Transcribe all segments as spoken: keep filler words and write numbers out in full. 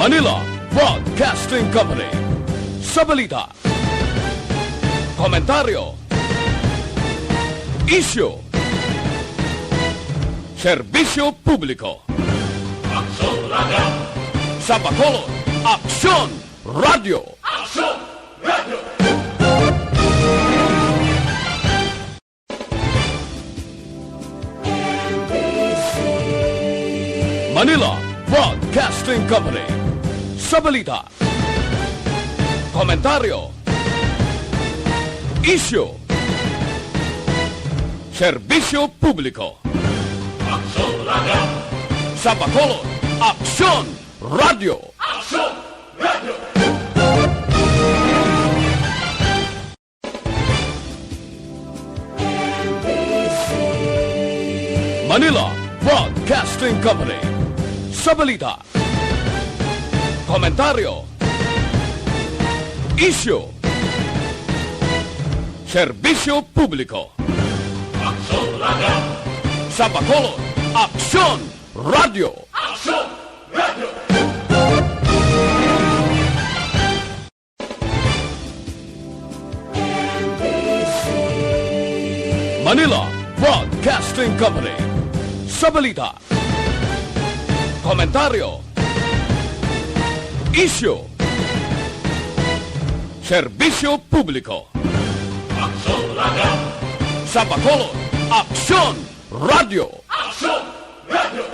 Manila Broadcasting Company. Sa balita, komentaryo, isyu, serbisyo publiko. Aksyon Radio. Sa Bacolod, Aksyon Radio. Aksyon Radio. Manila Broadcasting Company. Sa balita, komentaryo, isyu, serbisyo publiko. Aksyon Radio. Sa Bacolod, Aksyon Radio. Aksyon Radio. Manila Broadcasting Company. Sa balita, komentaryo, isyu, serbisyo publiko. Aksyon Radio. Sa Bacolod, Aksyon Radio. Aksyon Radio. Manila Broadcasting Company. Sa balita, komentaryo, isyu, serbisyo publiko. Aksyon Radio. Sa Bacolod, Aksyon Radio. Aksyon Radio.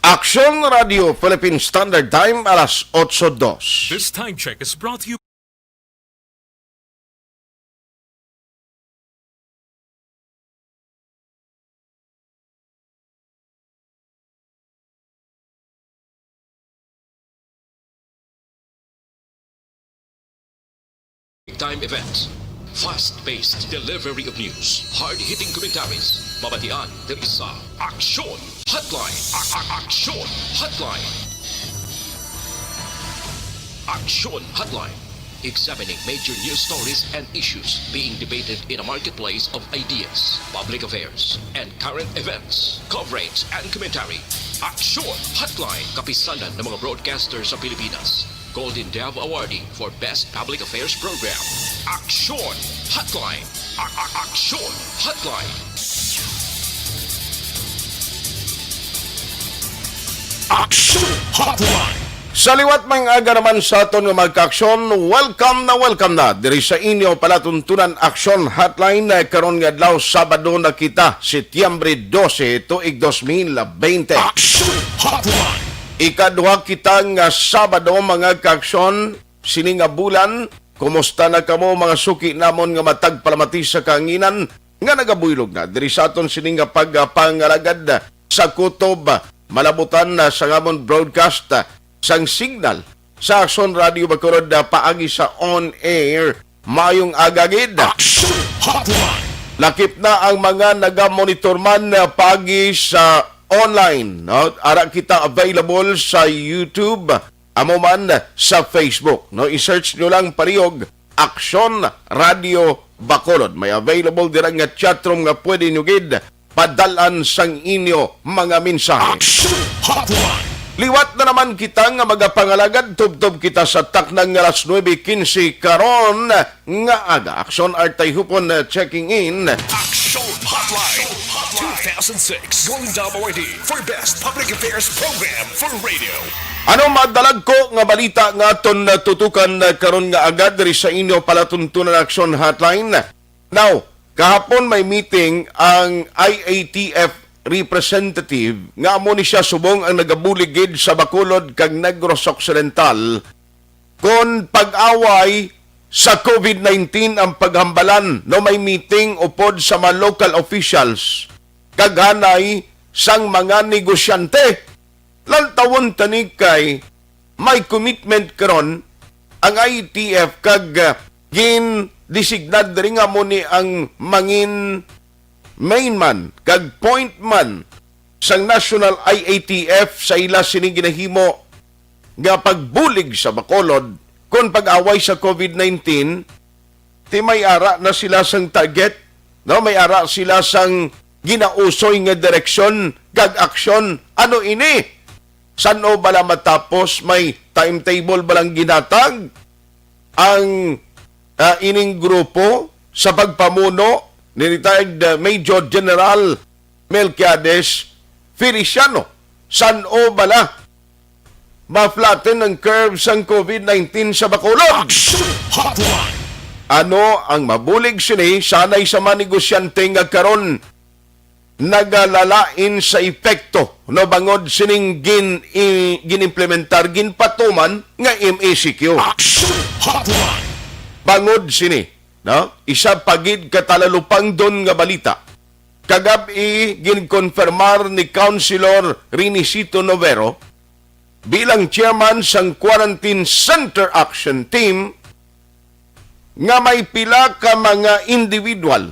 Aksyon Radio Philippine Standard Time, alas otso dos. This time check is brought to you. Time events. Fast-paced delivery of news. Hard-hitting commentaries. Mabatian diri sa Aksyon Hotline. A- a- Aksyon Hotline. Aksyon Hotline. Examining major news stories and issues being debated in a marketplace of ideas, public affairs, and current events. Coverage and commentary. Aksyon Hotline. Kapisanan ng mga broadcaster sa Pilipinas. Golden Dove Awardee for Best Public Affairs Program. Aksyon Hotline. A- a- Aksyon Hotline. Aksyon Hotline. Sa liwat, maayong aga naman sa aton nga mga kaaksyon. Welcome na welcome na diri sa inyo palatuntunan Aksyon Hotline, eh, karon nga adlaw, Sabado na kita, Setyembre dose, tuig dos mil bente. Aksyon Hotline. Ikaduha kita nga Sabado, mga kaaksyon, sini nga bulan. Kumusta na kamo, mga suki namon nga matag palamati sa kahanginan, nga nagabuylog na diri sa aton sini nga pagpangalagad sa kutob, malabutan na sang amon broadcast sang signal sa Aksyon Radio Bacolod, ah, paagi sa on air. Maayong aga gid. Aksyon Hotline. Lakip na ang mga nagamonitor man, ah, paagi sa online, no? Ara kita available sa YouTube, amo man sa Facebook, no? I-search nyo lang parihog Aksyon Radio Bacolod. May available dira nga chat room nga pwede nyo gid padal-an sang inyo mga mensahe. Aksyon Hotline. Liwat na naman kita nga magapangalagad, tubtob kita sa takna nga alas nuebe quince karon nga aga. Aksyon Artay Hupon, uh, checking in. Aksyon Hotline two thousand six Golden Dove Awardee for Best Public Affairs Program for Radio. Ano madalagko nga balita nga aton natutukan, uh, karon nga aga diri sa inyo palatuntunan Aksyon Hotline? Now, kahapon may meeting ang I A T F representative nga amo ni siya subong ang nagabulig gid sa Bacolod kag Negros Occidental kon pag-away sa covid nineteen ang paghambalan, no, may meeting upod sa mga local officials kag hanay sang mga negosyante. Lantawon tani kay may commitment karon ang I A T F kag, ah, gin-designar diri nga amo ni ang mangin main man kag point man sang National I A T F sa ila sini ginahimo nga pagbulig sa Bacolod kon pag-away sa covid nineteen, ti may ara na sila sang target No, may ara sila sang ginausoy nga direksyon kag aksyon. Ano ini? San-o bala matapos? May timetable balang ginhatag ang, ah, ining grupo sa pagpamuno ni retired, ah, Major General Melquiades Feliciano? San-o bala ma-flatten ang curve sang COVID nineteen sa Bacolod? Action Hotline! Ano ang mabulig sini? Sanay sa mga negosyante nga karon nagalalain sa epekto, no, bangod sining gin-, i-, ginimplementar, ginpatuman nga M A C Q. Action Hotline! Bangod sini, no, isa pa gid ka talalupangdon nga balita. Kagab-i, ginkonfirmar ni Councilor Renicito Novero bilang chairman sang Quarantine Center Action Team nga may pila ka mga individual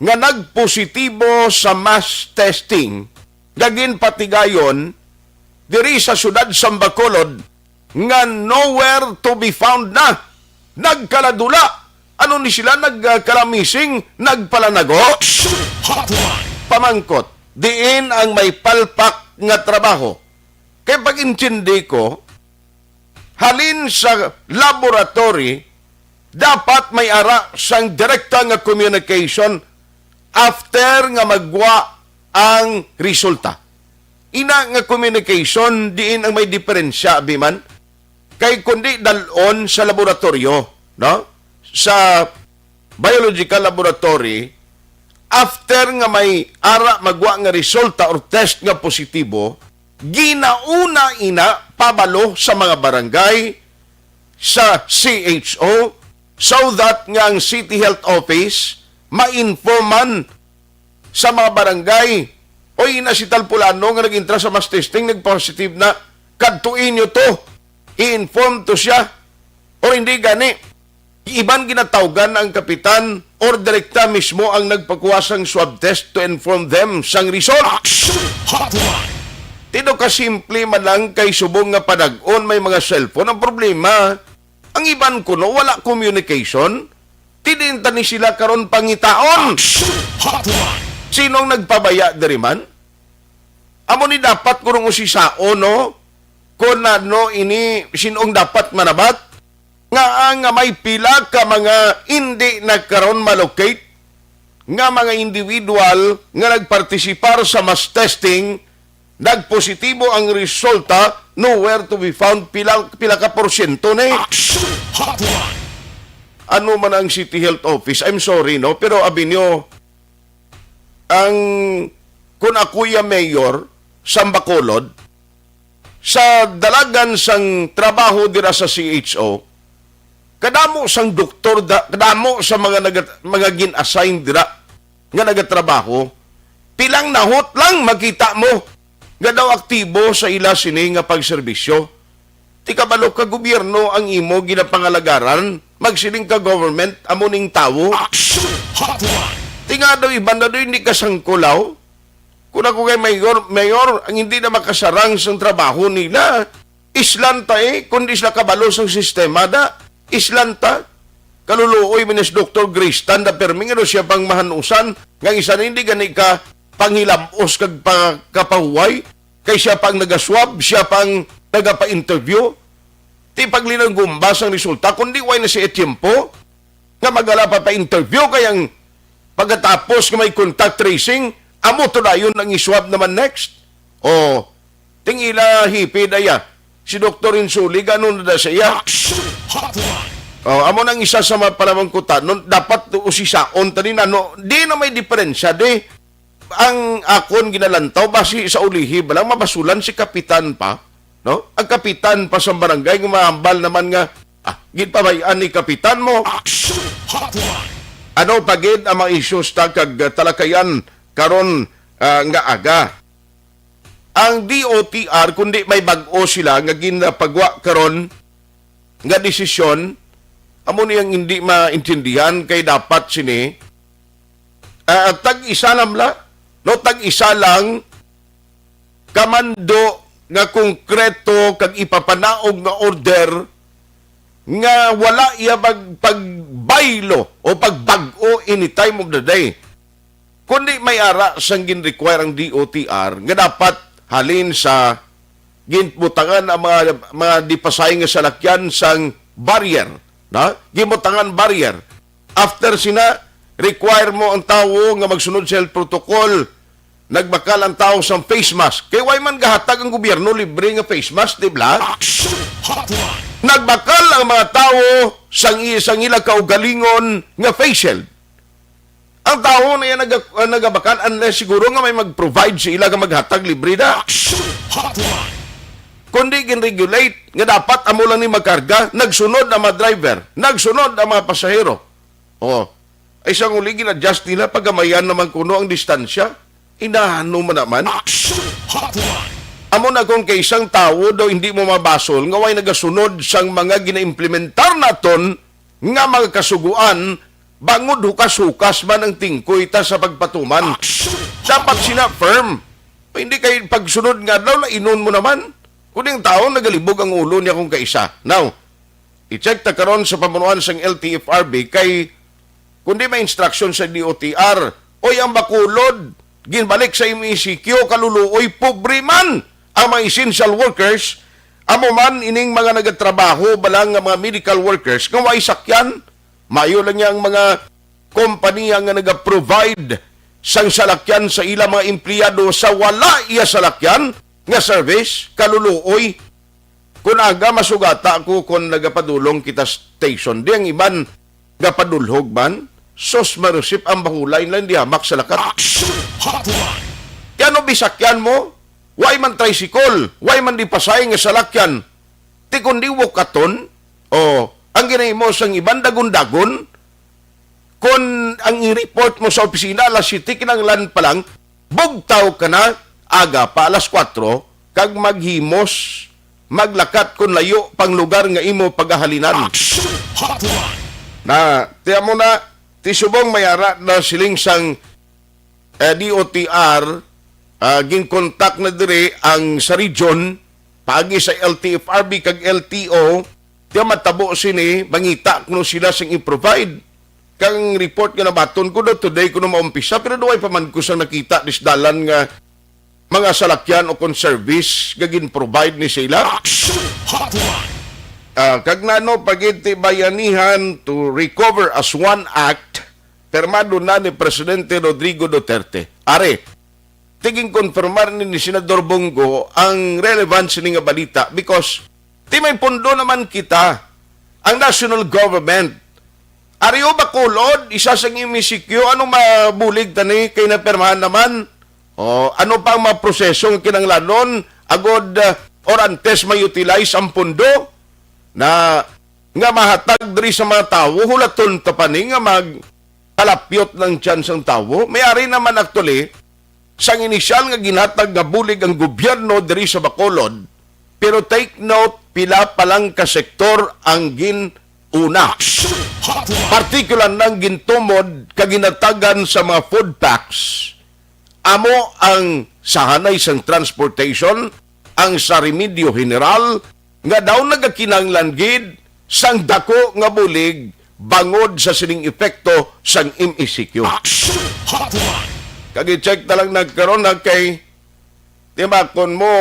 nga nagpositibo sa mass testing nga ginpatigayon diri sa siyudad sang Bacolod nga nowhere to be found na. Nagkaladula. Ano ni sila? Nagkalamising, nagpalanago? Action Hotline! Pamangkot, diin ang may palpak nga trabaho? Kay pag-intindi ko, halin sa laboratory, dapat may ara sang direkta nga communication after nga magwa ang resulta. Ina nga communication, diin ang may diferensya, abi man? Kay kundi dal-on sa laboratorio, no? Sa biological laboratory, after nga may ara magwa nga resulta or test nga positibo, ginauna ina pabalo sa mga barangay, sa C H O, so that nga ang City Health Office ma-informan sa mga barangay, "Oy, ina si Tal Pulano nga nag-intra sa mass testing, nag-positive na. Kadtoi niyo to. I-inform to siya." Or hindi gani, iban ginatawgan ang kapitan or direkta mismo ang nagpakuha sang swab test to inform them sang result. Action Hotline! Tino ka simple man lang kay subong nga padag-on may mga cellphone. Ang problema, ang iban kuno wala communication. Ti diin ta ni sila karon pangitaon? Action Hotline! Sino ang nagpabaya diri man? Amo ni dapat kurong usisaon, no? Kung ano ini, sino ang dapat manabat? Nga, nga may pila ka mga hindi na karon malocate nga mga individual nga nagpartisipar sa mass testing, nagpositibo ang resulta, nowhere to be found. Pila, pila ka porsyento ni? Action Hotline! Ano man ang City Health Office? I'm sorry, no? Pero abi nyo, ang, kung ako ya mayor sa Bacolod, sa dalagan sang trabaho dira sa C H O, kadamo sang doktor, da-, kadamo sa mga naga-, mga gin-assign dira nga nagatrabaho, pilang nahot lang makita mo nga daw aktibo sa ila sini nga pagserbisyo. Ti kabalo ka, gobyerno ang imo ginapangalagaran, magsiling ka, government amo ning tawo. Action Hotline! Ti nga daw iban na daw hindi kasangkulaw. Kung ako kay mayor, mayor, ang hindi na makasarang sang trabaho nila, islan ta eh, kung di sila kabalo sang sistema da, islan ta. Kaluluoy man si Doktor Grace Tanda Permi, ano siya pang mahanusan, nga isa na hindi gani ka panghilamos kag pa-, kapahuway, kay siya pang nagaswab, siya pang nagapa-interview. Ti paglinang gumbas ang resulta, kundi way na siya tiyempo, nga magala pa pa-interview, kay ang pagkatapos nga may contact tracing, amo to dayon ang iswab naman next. O, ting ila hipid aya, si Doktor Insuli, ganun na da sa iya. Action Hotline! O, amo nang isa sa mga panamangkutan, nun, dapat usisaon tani na, no, di na may diferensya, di. Ang akon ginalantaw, basi sa ulihi, balang mabasulan si kapitan pa, no? Ang kapitan pa sa barangay, nga mahambal naman nga, ah, ginpabayaan ni kapitan mo. Action Hotline! Ano pa gid ang mga issues ta kag talakayan karon, ah, nga aga? Ang D O T R, kundi may bag-o sila nga ginapagwa karon nga desisyon, amo ni ang hindi maintindihan, kay dapat sini, ah, tag-isa lang la, no, tag-isa lang kamando nga konkreto kag ipapanaog nga order nga wala iya pag-, pagbaylo o pagbag-o any time of the day. Kundi may ara sang gin-require ang D O T R nga dapat halin sa ginbutangan ang mga, mga dipasay nga salakyan sang barrier, na? Ginbutangan barrier. After sina, require mo ang tawo nga magsunod sa health protocol. Nagbakal ang tawo sang face mask. Kay why man gahatag ang gobyerno libre nga face mask, di ba? Action Hotline. Nagbakal ang mga tawo sang i-, sang ila kaugalingon nga face shield. Ang tawo na yan naga-, nagabakal unless siguro nga may mag-provide sa ila nga maghatag libre na. Action Hotline. Kundi gin-regulate nga dapat amo lang ni magkarga, nagsunod ang mga driver, nagsunod ang mga pasahero. Oh, ay sang uli gin-adjust nila, pagamayan naman kuno ang distansya. Inano man naman? Action Hotline. Amo na kung kay isang tawo daw hindi mo mabasol nga way nagasunod sang mga ginaimplementar naton nga mga kasuguan, bangod hukas-hukas man ang tingkoy ta sa pagpatuman. Action Dapat Hotline. Sina firm. Hindi kay pagsunod nga adlaw, lainon mo naman. Kuning tawo nagalibog ang ulo niya kung kaisa. Now, i-check ta karon sa pamunuan sang L T F R B kay kundi may instruction sa D O T R, oy, ang Bacolod, ginbalik sa M E C Q, kaluluoy, pobre man ang mga essential workers, amo man ining mga nagatrabaho, balang nga mga medical workers, nga way sakyan. Mayo lang niya ang mga kompanya nga nagaprovide sang salakyan sa ila mga empleyado sa wala iya salakyan nga service, kaluluoy. Kun aga, masugata ko kun nagapadulong kita station. Di ang iban gapadulhog man. Sos, marusip ang bahulay lang di hamak sa lakat. Action Hotline. Kaya ano bisakyan mo? Way man tricycle, way man di pasay nga salakyan. Ti kundi wukaton, o ang ginahimo sang iban dagon-dagon, kun ang i-report mo sa opisina alas siyete, kinahanglan pa lang bugtaw ka na aga pa alas kuwatro, kag maghimos, maglakat kun layo pang lugar nga imo pagahalinan. Action Hotline. Na, tiyan mo na, ti subong may ara na siling sang, eh, D O T R, ah, ginkontak na diri ang sa region, paagi sa L T F R B kag L T O, tiyan matabo sini, mangita kuno sila sing i-provide. Kang report nga nabaton ko daw today kuno maumpisa, pero duway pa man ko sang nakita dis dalan nga mga salakyan o kon service nga gin-provide ni sila. Action Hotline. Ah, kag nano pa gid ti Bayanihan to Recover as One Act, pirmado na ni Presidente Rodrigo Duterte. Are, tiging konfirmar ni, ni Senador Bong Go ang relevance ni nga balita because ti may pondo naman kita, ang national government. Ari o Bacolod, isa sang M E C Q, ano mabulig tani kay napirmahan naman? O, ano pa ang mga proseso nga kinahanglanon agod, ah, or antes ma-utilize ang pondo na nga mahatag diri sa mga tawo? Hulaton ta pa ni nga magkalapyot ng chance ang tawo? May ari naman actually, sang inisyal nga ginhatag nga bulig ang gobyerno diri sa Bacolod, pero take note, pila pa lang ka sektor ang gin-una. Action Hotline. Partikular nang gintumod kag ginhatagan sa mga food packs, amo ang sa hanay sang transportation, ang sa Remedyo General, nga daw nagakinahanglan gid sang dako nga bulig bangod sa sining epekto sang M E C Q. Action Hotline. Kag i-check na lang nagkaron na kay timakon mo,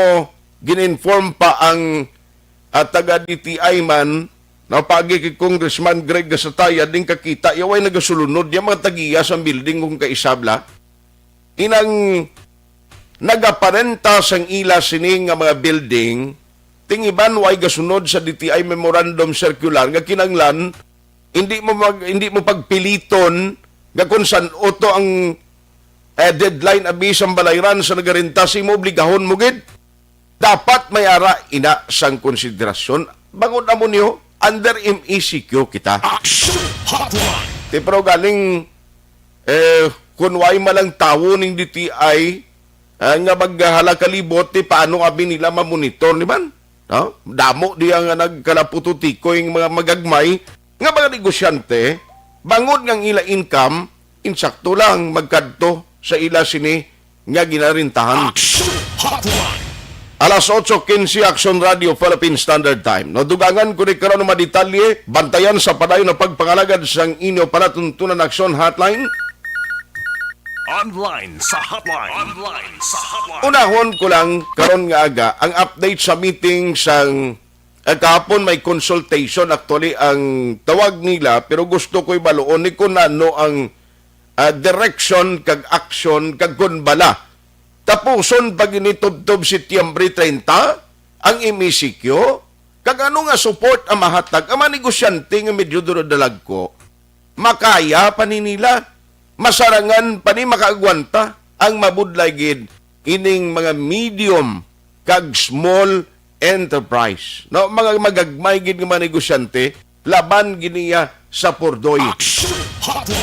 gin-inform pa ang, ah, taga D T I man, na pagi kay Congressman Greg Gasataya, din kakita, yaway nagasulunod, yung mga tagiya sa building kung kaisabla. Inang nagaparenta sang ila sini nga mga building, ting iban way gasunod sa D T I memorandum circular nga kinanglan, hindi mo mag, hindi mo pagpiliton nga kung san-o to ang, eh, deadline abi sang balayran sa nagarenta sa imo, obligahon mo gid. Dapat may ara ina sang konsiderasyon. Bangod amo niyo, under M E C Q kita. Action Hotline. Ti pero galing, eh, kun way man lang tawo ning D T I, ah, nga maghala kalibot, ti paano abi nila mamonitor ni man? No? Damo diya nga nagkalapututikoy nga mga magagmay nga mga negosyante, bangod nga ang ila income, insakto lang magkadto sa ila sini nga ginarintahan. Action Hotline. Alas otso quince, Action Radio Philippine Standard Time. No, dugangan ko ni karon ang mga detalye, bantayan sa padayon na pagpangalagad sang inyo palatuntunan Action Hotline. Online sa hotline. Online sa hotline. Unahon ko lang karon nga aga ang update sa meeting sang, ah, kahapon. May consultation actually ang tawag nila, pero gusto ko ibaluon ni kung ano ang, ah, direction kag action kag kun bala tapuson pag initubtob Setyembre treinta ang M E C Q, kag ano nga support ang mahatag ang mga negosyante nga medyo duradalagko. Makaya pa ni nila, masarangan pa ni, makaagwanta ang mabudlay gid ining mga medium kag small enterprise, no? Mga magagmay gid nga mga negosyante laban gid niya sa Purdoy.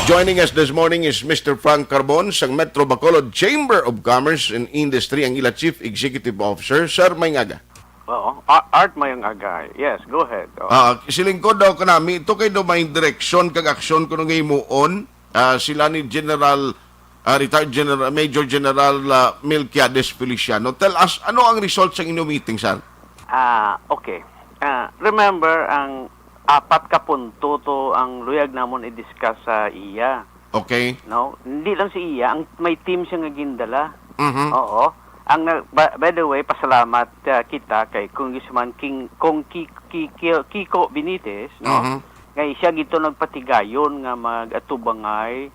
Joining us this morning is Mister Frank Carbon sang Metro Bacolod Chamber of Commerce and Industry, ang ila Chief Executive Officer. Sir, may ngaga. Oo. A- Art Mayang Agay. Yes, go ahead. Oh. Ah, silingkod daw kanami ito kay do may direksyon kag aksyon kuno nga himuon, ah, sila ni General, ah, retired General, Major General, ah, Melquiades Feliciano. Tell us, ano ang result sa inyong meeting, sir? Ah, okay. Ah, remember ang apat ka punto to ang luyag namon i-discuss sa iya. Okay. No? Hindi lang si iya, ang may team siya nga gindala. Mhm. Oo. Ang na- by, by the way, pasalamat, ah, kita kay Congressman King Kong Ki- Ki- Ki- Kiko Benitez, no? Mhm. Kay siya gito nagpatigayon nga mag-atubangay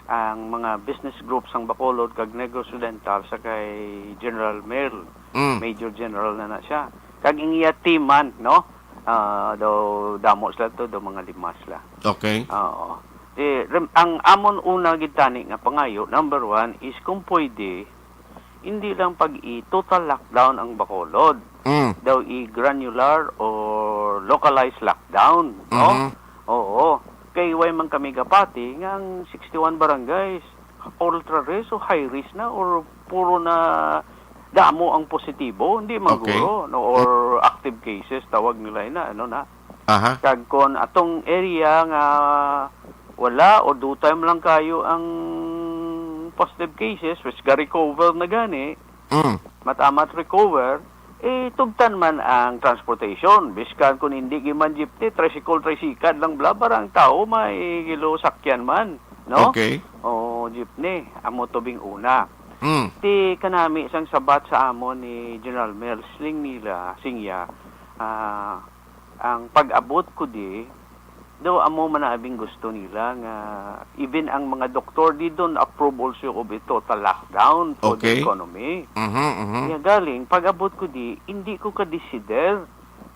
ang mga business groups sang Bacolod kag Negros Oriental sa kay General Merl, Mm. Major General na na siya. Kag ang iya team man, no? Ah, daw damo sila to, daw mga lima sila. Okay. Oo. Eh, rem- ang amon una gid tani nga pangayo, number one, is kung pwede, hindi lang pag i-total lockdown ang Bacolod. Mm. Daw i-granular or localized lockdown, no? Mhm. Oo. Kay way man kami gapati nga ang sixty-one barangays, ultra risk o high risk na or puro na damo ang positibo, hindi man Okay. guro, no? Or active cases, tawag nila ina, ano na. Aha. Kag kon atong area nga wala o dutay man lang kayo ang positive cases, which ga-recover na gani, Mm. matamat recover, eh, tugtan man ang transportation. Biskan kung hindi giman jeepney, tricycle, tricycad lang bla, para ang tao may gilo sakyan man, no? Okay. O jeepney, amo tubing una. Mm. Ti kanami sang sabat sa amon ni General Mel, siling nila, singya, ah, ang pag-abot ko di, do amo man ang abing gusto nila nga even ang mga doktor di don approve also of a total lockdown for Okay. the economy. Mhm, mhm. Nga galing, pag-abot ko di, hindi ko ka-desider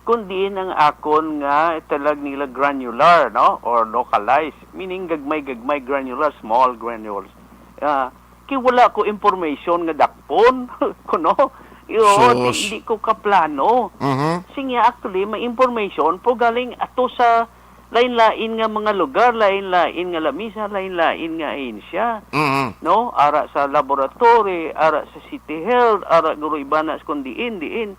kung diin ang akon nga talag nila granular, no? Or localized, meaning gagmay-gagmay granular, small granules. Ah, kay wala ko information nga dakpon, kuno. Yo, Sus. Hindi ko kaplano. Mhm. Singya actually, may information po galing ato sa lain-lain nga mga lugar, lain-lain nga lamisa, lain-lain nga ahensya. Mhm. No? Ara sa laboratory, ara sa City Health, ara guro iba na sa kung diin-diin.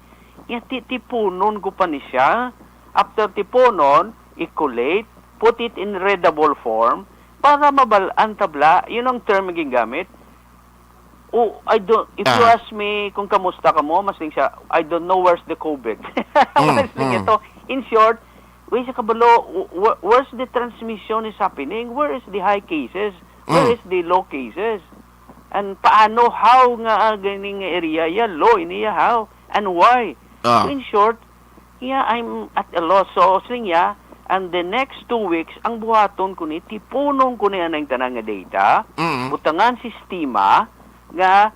Nga titipunon ko pa ni siya. After tipunon, i-collate, put it in readable form, para mabal-an tabla, yun ang term nga gingamit. Oh, I don't, if you Ah. ask me kung kamusta ka mo, mas siya, "I don't know where's the COVID." Mm, Mas siya mm. to. In short, where's the kabalo, wh- where's the transmission is happening? Where is the high cases? Where Mm. is the low cases? And paano, how nga ah, ganing area ya, low ini ya, how? And why? Ah. So in short, yeah, I'm at a loss. So, siling niya, and the next two weeks, ang buhaton ko ni, tipunon ko ni anang tanan nga data, Mm. butangan sistema nga,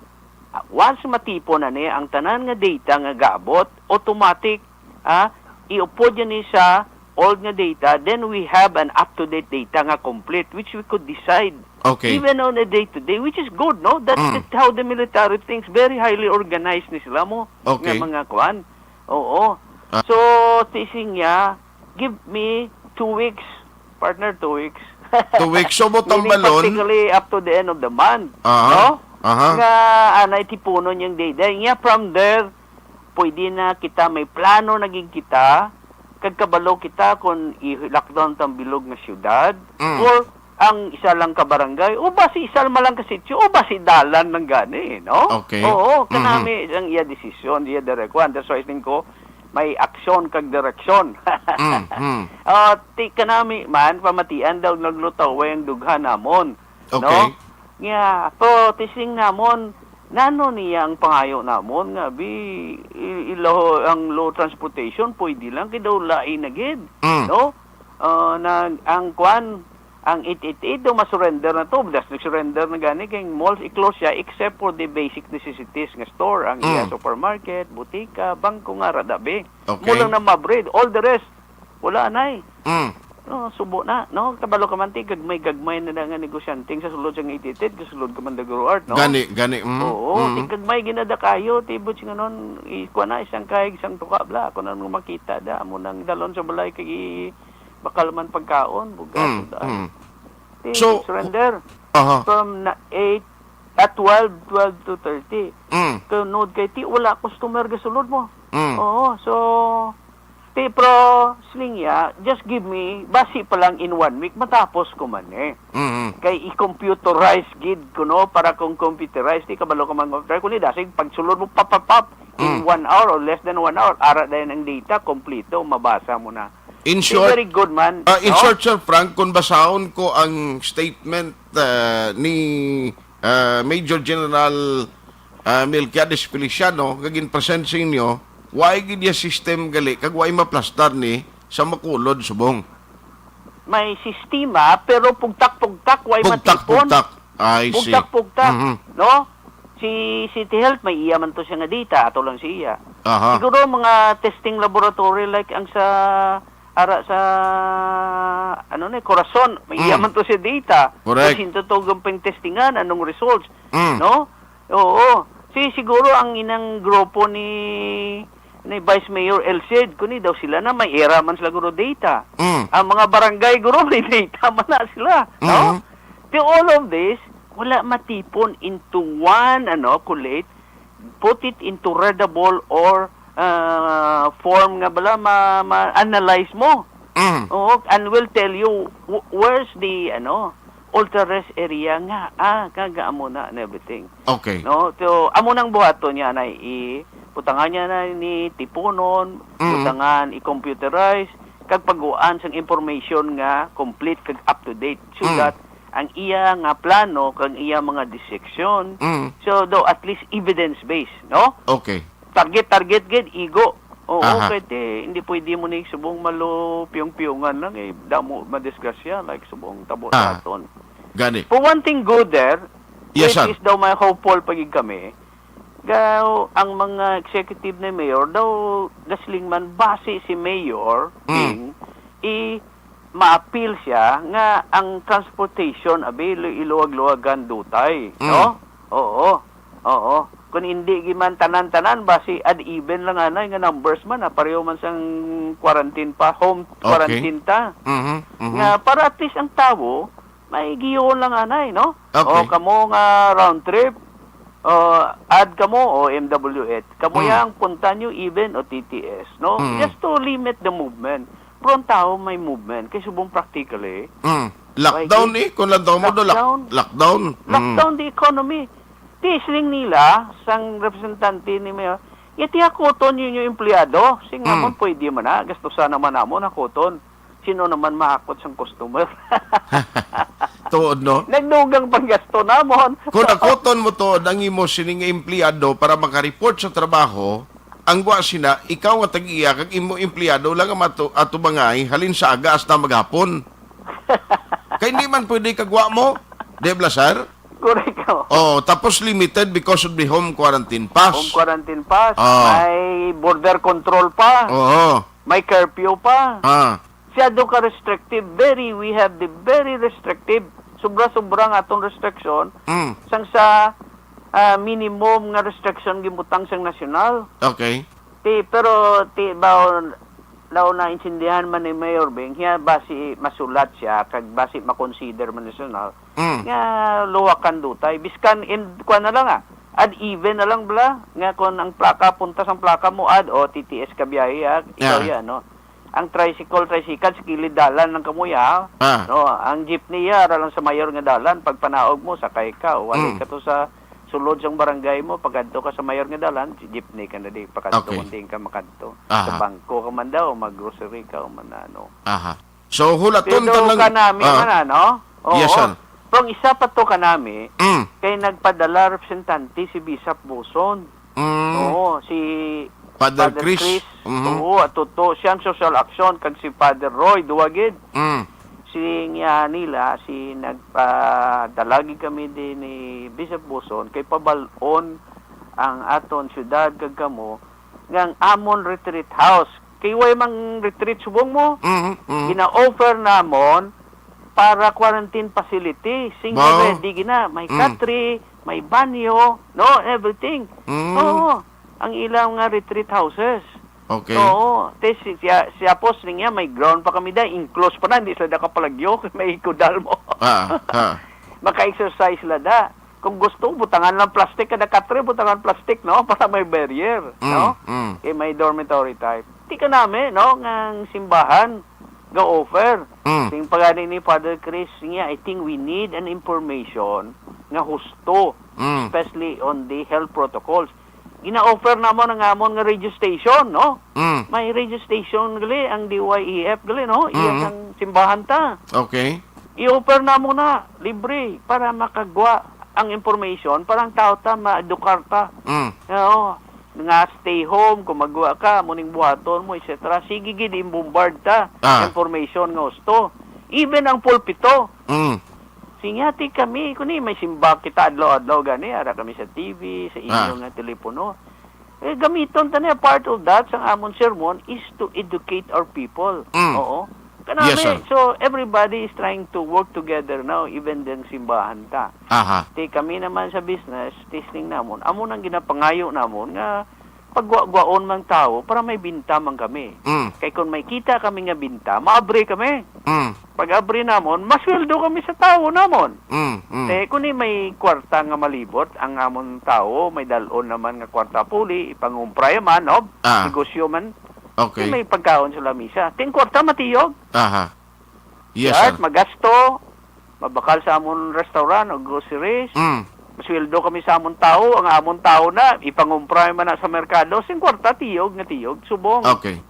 ah, once matipon na ni ang tanan nga data nga gaabot, automatic, ah, iupod yan ni sa old nga data, then we have an up-to-date data nga complete, which we could decide Okay. even on a day-to-day, which is good, no? That's Mm. the- how the military thinks. Very highly organized ni sila mo Okay. nga mga kwan. Oo. Ah. So, tising niya, "Give me two weeks, partner, two weeks." Two weeks. So, butang Meaning balon? Practically up to the end of the month. Aha. No? Aha. Nga, anay tipunon yung day. Dahil niya, from there, pwede na kita, may plano na gid kita, kag kabalo kita kung i-lockdown tang bilog nga syudad, Mm. or ang isa lang ka barangay, o ba si isa man lang ka sitio, o ba si dalan lang gani, no? Okay. Oo, Mhm. kanami ang iya desisyon, iya direkwan. That's why siling ko, may aksyon kag direksyon. Mm, mm. Ah, ti kanami man, pamatian daw naglutaw ang dughan namon. Okay. No? Nga, protesting namon, nano niya ang pangayo namon nga, bi, i-, ilaho ang low transportation, pwede lang, kay daw lain na gid, Mm. no? Ah, nag-, ang kwan, ang eight eight eight, daw masurrender na to. Das nag-surrender na gani, kay malls i-close siya, except for the basic necessities nga store, ang iya Mm. supermarket, butika, bangko nga, radabi. Okay. Mo lang na mabrid. All the rest, wala na eh. Mm. No, subo na, no? Kabalo ka man, ti, gagmay-gagmay na lang nga negosyante sa sulod sang eight eight eight, sa sulod ka man, Daguro Art, no? Gani, gani, mm, Oo, mm. Ti, gagmay ginada kayo, ti, but sing anon, i-, kuha na, isang kahig, isang tuka, bla, ako na nung makita, da, amo nang dalon sa balay, kay i-, bakal man pagkaon, bugas, Mm, daan. mm. Ti, So, surrender. Aha. From na eight, at twelve, twelve to thirty. Mm. Kay nod kay ti, wala customer gasulod mo. Mm. Oo, so, ti, pero siling niya, just give me, basi pa lang in one week, matapos ko man eh. Mm-hmm. Kay i-computerize gid ko, no, para kung computerize, ti kabalo ka man computerize, kung dasig, pagsulod mo, pap, pap, pap, in Mm. one hour or less than one hour, ara dayon ang data, kompleto, mabasa mo na. In Ti, short, very good man, ah, in no? short, Sir Frank, kung basahon ko ang statement, ah, ni, ah, Major General, ah, Melquiades Feliciano, nga ginpresent sa inyo, way gid iya system gali, kag way maplastar ni sa Macolod subong. May sistema, pero pugtak-pugtak, way matipon. Pugtak-pugtak. I see. Pugtak-pugtak, Mhm. no? Si City Health, may iya man to siya nga data, ato lang siya. Aha. Siguro mga testing laboratory like ang sa, ara sa, ano ni, Corazon, may iya Mm. man to siya data. Correct. Kung sinto to gampang testingan, anong results, Mm. no? Oo. Si, siguro ang inang grupo ni, ni Vice Mayor Elcid, kuni daw sila na may era man sila guro data. Mm. Ang mga barangay guro may data man na sila, no? Mhm. To all of this, wala matipon into one, ano, collate, put it into readable or, ah, form nga bala ma-, ma-analyze mo. Mm. Oo, and will tell you wh-, where's the, ano, ultra-rest area nga, ah, kaga amo na and everything. Okay. No? So, amo nang buhaton niya na i-, butangan niya na ni tipunon, Mm. butangan i-computerize, kag paguan sang information nga complete kag up to date so Mm. that ang iya nga plano kag iya mga decision, Mm. so daw at least evidence-based, no? Okay. Target, target gid, igo. Oo, Aha. kay ti, hindi pwede mo ni subong malo piyong-piyongan lang, eh, damo madisgrasya, like subong tabo Ah. sa aton. Gani. For one thing good there, Yes, which sir. is daw may hopeful pa gid kami, daw ang mga executive ni Mayor, daw gasling man basi si Mayor, Mm. Ping, i-, maapil siya nga ang transportation, abi, lu-, iluwag-luwagan dutay, Mm. no? Oo. Oo. Kung hindi gi man tanan-tanan, basi ad even lang anay nga numbers man, ah, pareho man sang quarantine pa, home Okay. quarantine ta. Mhm, mhm. Nga para at least ang tawo, may gihon lang anay, no? Okay. O, kamo nga round trip, o, ad kamo, o M W F. Kamo Mm. yang punta nyo, even o T T S, no? Mm. Just to limit the movement. Pero ang tawo may movement, kay subong practically, Mm. Lockdown Kay eh, kung lockdown mo do, lock-, lockdown. lockdown. Mm. Lockdown the economy. Ti siling nila, sang representante ni Mayor, "Iti hakuton ninyo empleyado." Sing Mm. namon, pwede man na. Gastusan naman namon hakuton. Sino naman mahakot sang customer? Tuod, no? Nagdugang pang gasto namon. Kung hakuton mo tuod ang imo sining empleyado para makareport sa trabaho, ang gwa sina, ikaw nga tag-iya kag imo empleyado lang ang matu-, atubangay halin sa aga hasta maghapon. Kay hindi man pwede kagwa mo, di ba, sir? Correct, oh. Oh, tapos limited because of the home quarantine pass. Home quarantine pass, Ah. may border control pa, Oo. may curfew pa. Ah. Masyado ka restrictive, very, we have the very restrictive. Sobra-sobra nga atong restriction Mm. sang sa, ah, minimum nga restriction gibutang sang nasyonal. Okay. Ti, pero ti, bao, daw naintindihan man ni Mayor Bing, hiya basi masulat siya, kag basi makonsider man nasyonal, Mm. nga luwakan dutay. Biskan, in, kuwan na lang, ah, ad even na lang bala, nga kung ang plaka, puntas ang plaka mo, ad, o, T T S ka biyahe, ah, ikaw Ah. yan, no? Ang tricycle, tricycle, sa kilid dalan lang kamo, ya. Ah. No, ang jeepney, ya, ara lang sa mayor nga dalan, pagpanaog mo, sakay ka, o, walay Mm. ka to sa sulod sang barangay mo, pagkadto ka sa mayor nga dalan, si jeepney ka na di, pakadto Okay. kung diin ka makadto. Aha. Sa bangko ka man daw, mag-grocery ka, o man ano. Aha. So, hulaton Pero ka lang. kanami Ah. man, ano? Oo. Yes, sir. Pero ang isa pa to kanami, Mm. kay nagpadala representante si Bishop Buson. Mm. Oo, si Father Father Chris. Chris. Mhm. Oo, ato to. Siya ang social action, kag si Father Roy, duwa gid. Mm. Si niya nila, si nagpadala gid kami din ni Bishop Buson, kay pabal-on ang aton syudad kag kamo, nga ang amon retreat house. Kay way mang retreat subong mo, Mhm, mhm. gina-offer namon para quarantine facility. Sing Wow. ready gina. May Mm. katri, may banyo, no? Everything. Mm. Oo. Ang ilang nga retreat houses. Okay. Oo. Te, si, siya, siya po, siling niya, may ground pa kami da. Enclosed pa na, hindi sila nakapalagyo. May ikudal mo. Ah, ah. Maka-exercise sila da. Kung gusto, butangan lang plastic, kada katri, butangan plastic, no? Para may barrier, Mm, no? mm. Kay may dormitory type. Di ka nami, no? Nga ang simbahan, ga-offer. Mm. Sing pagani ni Father Chris niya, I think we need an information nga husto, Mm. especially on the health protocols. Gina-offer namon ang amon nga radio station, no? Mm. May radio station gali ang D Y E F gali, no? Iya Mm. sang simbahan ta. Okay. I-offer namon na libre para makagwa ang information, para ang tao ta ma-edukar ta. Mm. Oo. Nga stay home, kung magwa ka, amo ning buhaton mo, et cetera. Sige gid, i-bombard ta. Ah. Information nga husto. Even ang pulpito. Mm. Sinyati kami, kuni may simba kita adlaw-adlaw gani, ara kami sa T V, sa inyo Ah. nga telepono. Eh, gamiton ta niya, part of that, sa amon sermon is to educate our people. Mm. Oo. Kanami, Yes, sir. so everybody is trying to work together now, even din simbahan ta. Aha. Ti kami naman sa business, testing namon, amo nang ginapangayo namon nga pagwa-gwaon mang tawo para may binta man kami. Mm. Kay kung may kita kami nga binta, maabri kami. Mm. Pag-abri namon, masweldo kami sa tawo namon. Mm, mm. Eh, kung ni may kwarta nga malibot, ang amon tawo, may dalon naman nga kwarta puli, ipangumpra man, no? Ah. Negosyo man. Okay. May pagkaon sa lamisa. Ting kwarta matiyog. Aha. Yes, Yat, sir. magasto, mabakal sa amon restaurant o groceries. Mm. Masweldo kami sa amon tawo, ang amon tawo na, ipangumpra man na sa merkado, sing kwarta, tiyog nga tiyog, subong. Okay.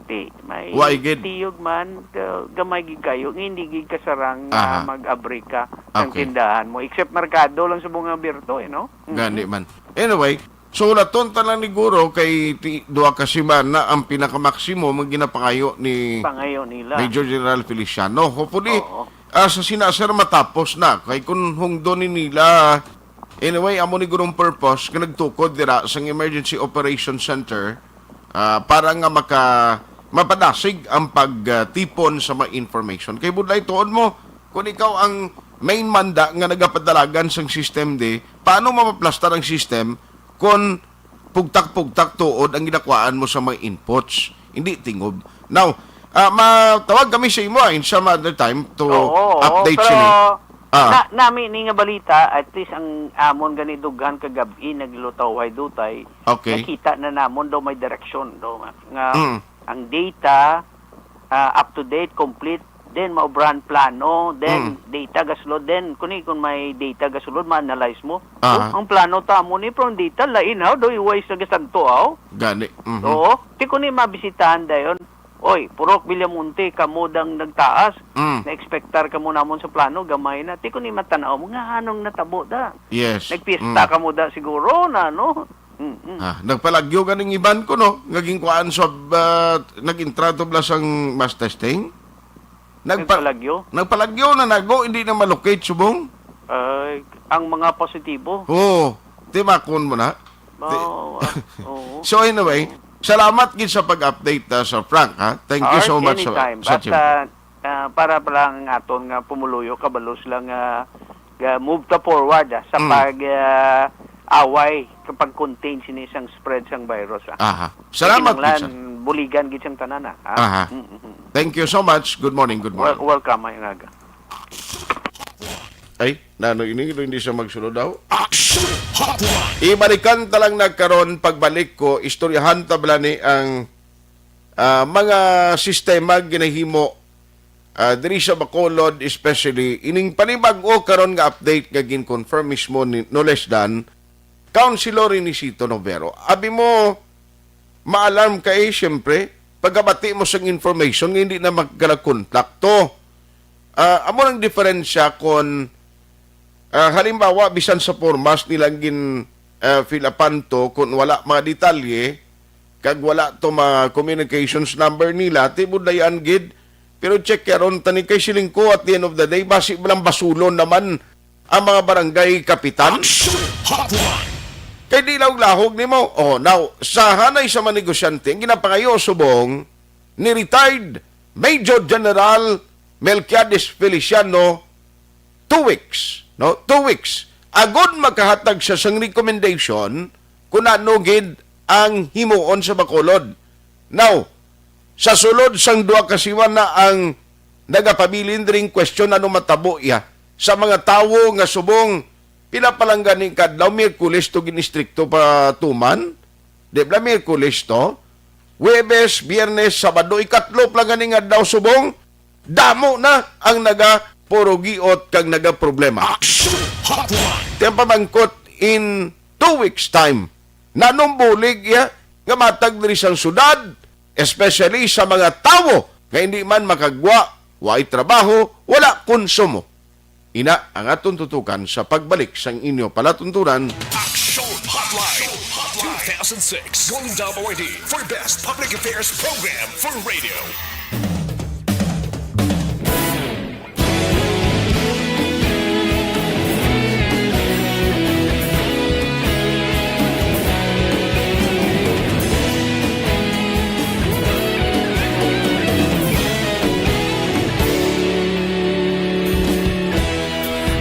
Ti, may Wa gid. tiyog man, ka-, gamay gid kayo, nga hindi gid kasarang nga Aha. mag-abri ka ng Okay. tindahan mo. Except merkado lang sa mga birto, eh, no? Mm. Gani man. Anyway, so laton ta lang ni Guro kay ti-, duha ka semana ang pinakamaksimo nga ginapangayo ni Pangayo nila. Major General Feliciano. Hopefully, Oo. ah, sa sina, sir, matapos na. Kay kung hungdo ni nila, anyway, amo ni Gurong purpose nga nagtukod dira sa Emergency Operation Center, ah, para nga maka-, mapadasig ang pagtipon sa mga information. Kay budlay tuod mo, kung ikaw ang main man da nga nagapadalagan sang system di, paano mapaplastar ang system kung pugtak-pugtak tuod ang ginakuhaan mo sa mga inputs? Hindi tingob. Now, ah, matawag kami sa imo, ah, in some other time to Oo, oo, update pero sini. Ah. na, nami ni nga balita, at least ang amon gani dughan kagab-i naglutaw hay dutay. Okay. Nakita na namon daw may direksyon daw nga, nga Mm. ang data, ah, up to date, complete, then maubrahan plano, then Mm. data gasulod, then kuni kung may data gasulod, ma-analyze mo. Aha. Oh, ang plano ta mo ni, pero ang data lain, ha? Do iway sa gasanto, ha? Gani. Mhm. Oo. Ti kuni mabisitahan dayon. Oy, Purok Villamonte, kamo dang nagtaas. Mm. Na-expectar kamo namon sa plano, gamay na. Ti kuni matanaw mo nga anong natabo da. Yes. Nagpista Mm. kamo da siguro na, no? Mm-mm. Ah, nagpalagyo ganing iban ko, no? Nga ginkuhaan sa, ah, nag-intra to bala sang mass testing? Nagpa-, Nagpalagyo? nagpalagyo na nago, hindi na malocate, subong? Ay, ang mga positibo? Oo. Timakon mo na. Oo, Ti- ah, oo. So anyway, salamat gid sa pag-update, ah, sa Frank, ha? Thank you Art, so much sa, anytime. sa Basta, ah, para pala ang aton nga pumuluyo, kabalo sila nga, nga move ta forward, ah, sa Mm. pag, ah, away, sa pag-contain sini sang spread sang virus, ah. Aha. Salamat, Kinahanglan, gid, sir. buligan gid sang tanan, ah. Ha? Aha. Mm, mm, mm. Thank you so much. Good morning, good Wel-, morning. welcome, maayong aga. Ay, nano ini, hindi siya magsulod daw? Action Hotline. Ibalikan ta lang na karon, pagbalik ko, istoryahan ta bala ni ang, ah, mga sistema ginahimo, ah, diri sa Bacolod, especially ining panibag-o karon nga update nga gin-confirm mismo ni, no less than, Councilor Inesito Novero. Abi mo, ma-alarm ka eh, siyempre. Pagkabati mo sang information nga hindi na magkalakontakto. Ah, amo ang diferensya kon Ah, halimbawa, bisan sa formas nilang gin, ah, fill upan to, kung wala mga detalye, kag wala to mga communications number nila, tibudayan gid. Pero check karon tani kay siling ko, at the end of the day, basi lang basulon naman ang mga barangay kapitan. Action Hotline. Kay di lahog-lahog nimo. Oh, now, sa hanay sa mga negosyante, ang ginapangayo subong ni retired Major General Melquiades Feliciano, two weeks, no? Two weeks. Agod makahatag siya sang recommendation kung ano gid ang himuon sa Bacolod. Now, sa sulod sang duha ka siman na ang nagapabilin diri, question ano matabo iya sa mga tawo nga subong pila pa lang gani kadlaw, Miyerkules to gin-istrikto pa tuman? Di ba Miyerkules to? Huwebes, Biyernes, Sabado, ikatlo pa lang gani nga adlaw subong, damo na ang nagapurugiot kag nagaproblema. Action Hotline. Ti ang pamangkot, in two weeks time, nanong bulig iya nga matag diri sang syudad, especially sa mga tawo nga hindi man makagwa, way trabaho, wala konsumo. Ina ang aton tutukan sa pagbalik sang inyo palatuntunan. Action Hotline, two thousand six Golden Dome Awardee for Best Public Affairs Program for Radio.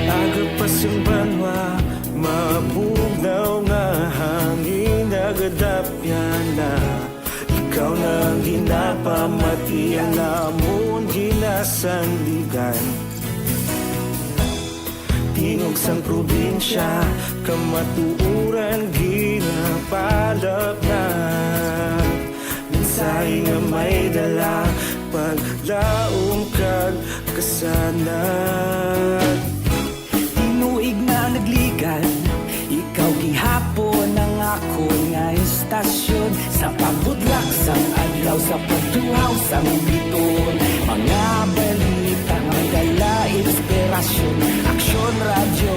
Aga pa sing banwa, mabugnaw nga hangin nagadapyan na. Ikaw na ang ginapamati, ang amon ginasandigan. Tingog sang probinsya, kamatuoran ginapalapnag. Mensahe nga may dala, paglaom kag kasanag. Tinuig na nagligan, ikaw gihapon ang akon nga istasyon. Sa pagbutlak sang adlaw, sa pagtuhaw sang biton, mga balita nga may dala inspirasyon. Aksyon Radyo,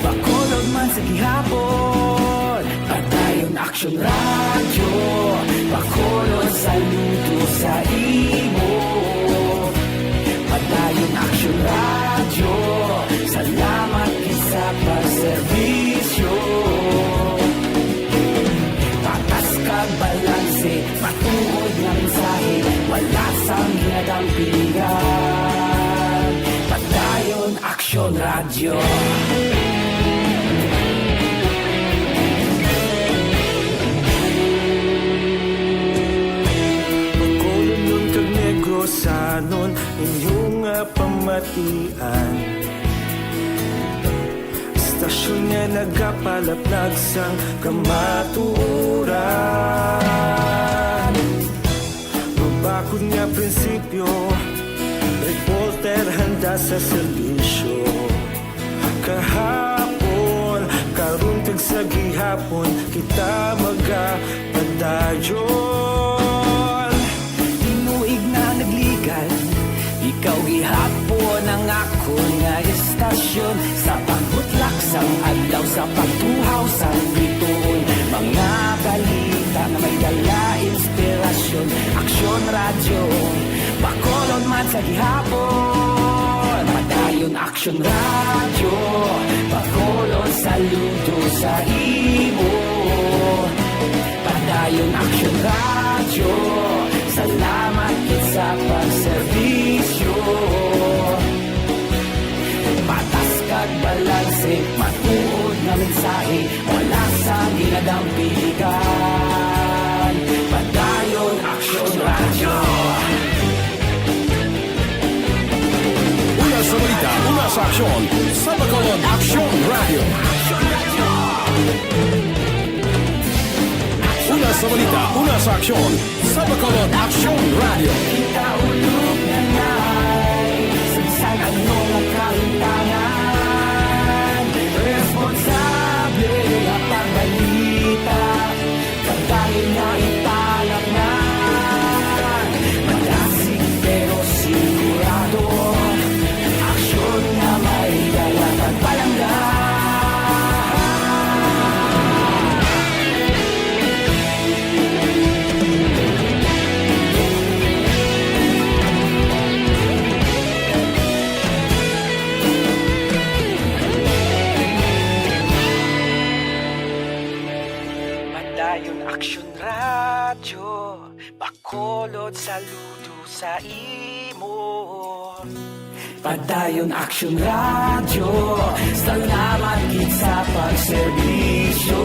Bacolod man sa gihapon. Padayon Aksyon Radyo, Bacolod, saludo sa imo. Padayon Aksyon Radyo, salamat gid sa pagserbisyo. Patas kag balanse, matuod nga mensahe, wala sang ginadampigan. Padayon Aksyon Radyo. Bacolodnon kag Negrosanon, inyo nga pamatian. Istasyon nga nagapalaplag sang kamatuoran. Mabakod nga prinsipyo, reporter handa sa serbisyo. Kahapon, karon, kag sa gihapon, kita magapadayon. Tinuig na nagligan, ikaw gihapon ang akon nga istasyon. Sa pagbutlak sang adlaw, sa pagtuhaw sang bituon, mga balita nga may dala inspirasyon. Aksyon Radyo, Bacolod man sa gihapon. Padayon Aksyon Radyo, Bacolod, saludo sa imo. Padayon Aksyon Radyo, salamat gid sa pagserbisyo. Patas kag balanse, matuod nga mensahe, wala sang ginadampigan. Padayon Aksyon Radyo. Una sa balita, una sa aksyon, sa Bacolod Aksyon Radyo. Una sa balita, una sa aksyon, sa Bacolod Aksyon Radyo. Kita ulog na nay, sa bisan ano nga kahimtangan, responsable nga pagbalita. Pagdali na italaknan, madasig pero sigurado. Aksyon nga may dala, pagpalangga Saludo sa imo. Padayon Aksyon Radyo, salamat gid sa pagserbisyo.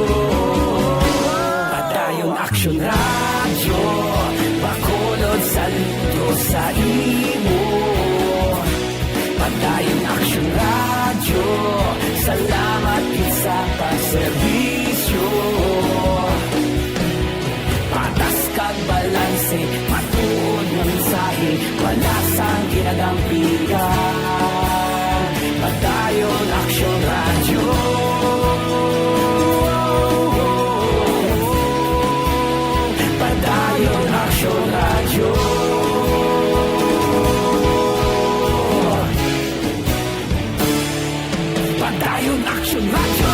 Padayon Aksyon Radyo, Bacolod, saludo sa imo. Padayon Aksyon Radyo, salamat gid sa pagserbisyo. Patas kag balanse, matuod nga mensahe, wala sang ginadampigan. Padayon Aksyon Radyo. Padayon Aksyon Radyo. Padayon Aksyon Radyo.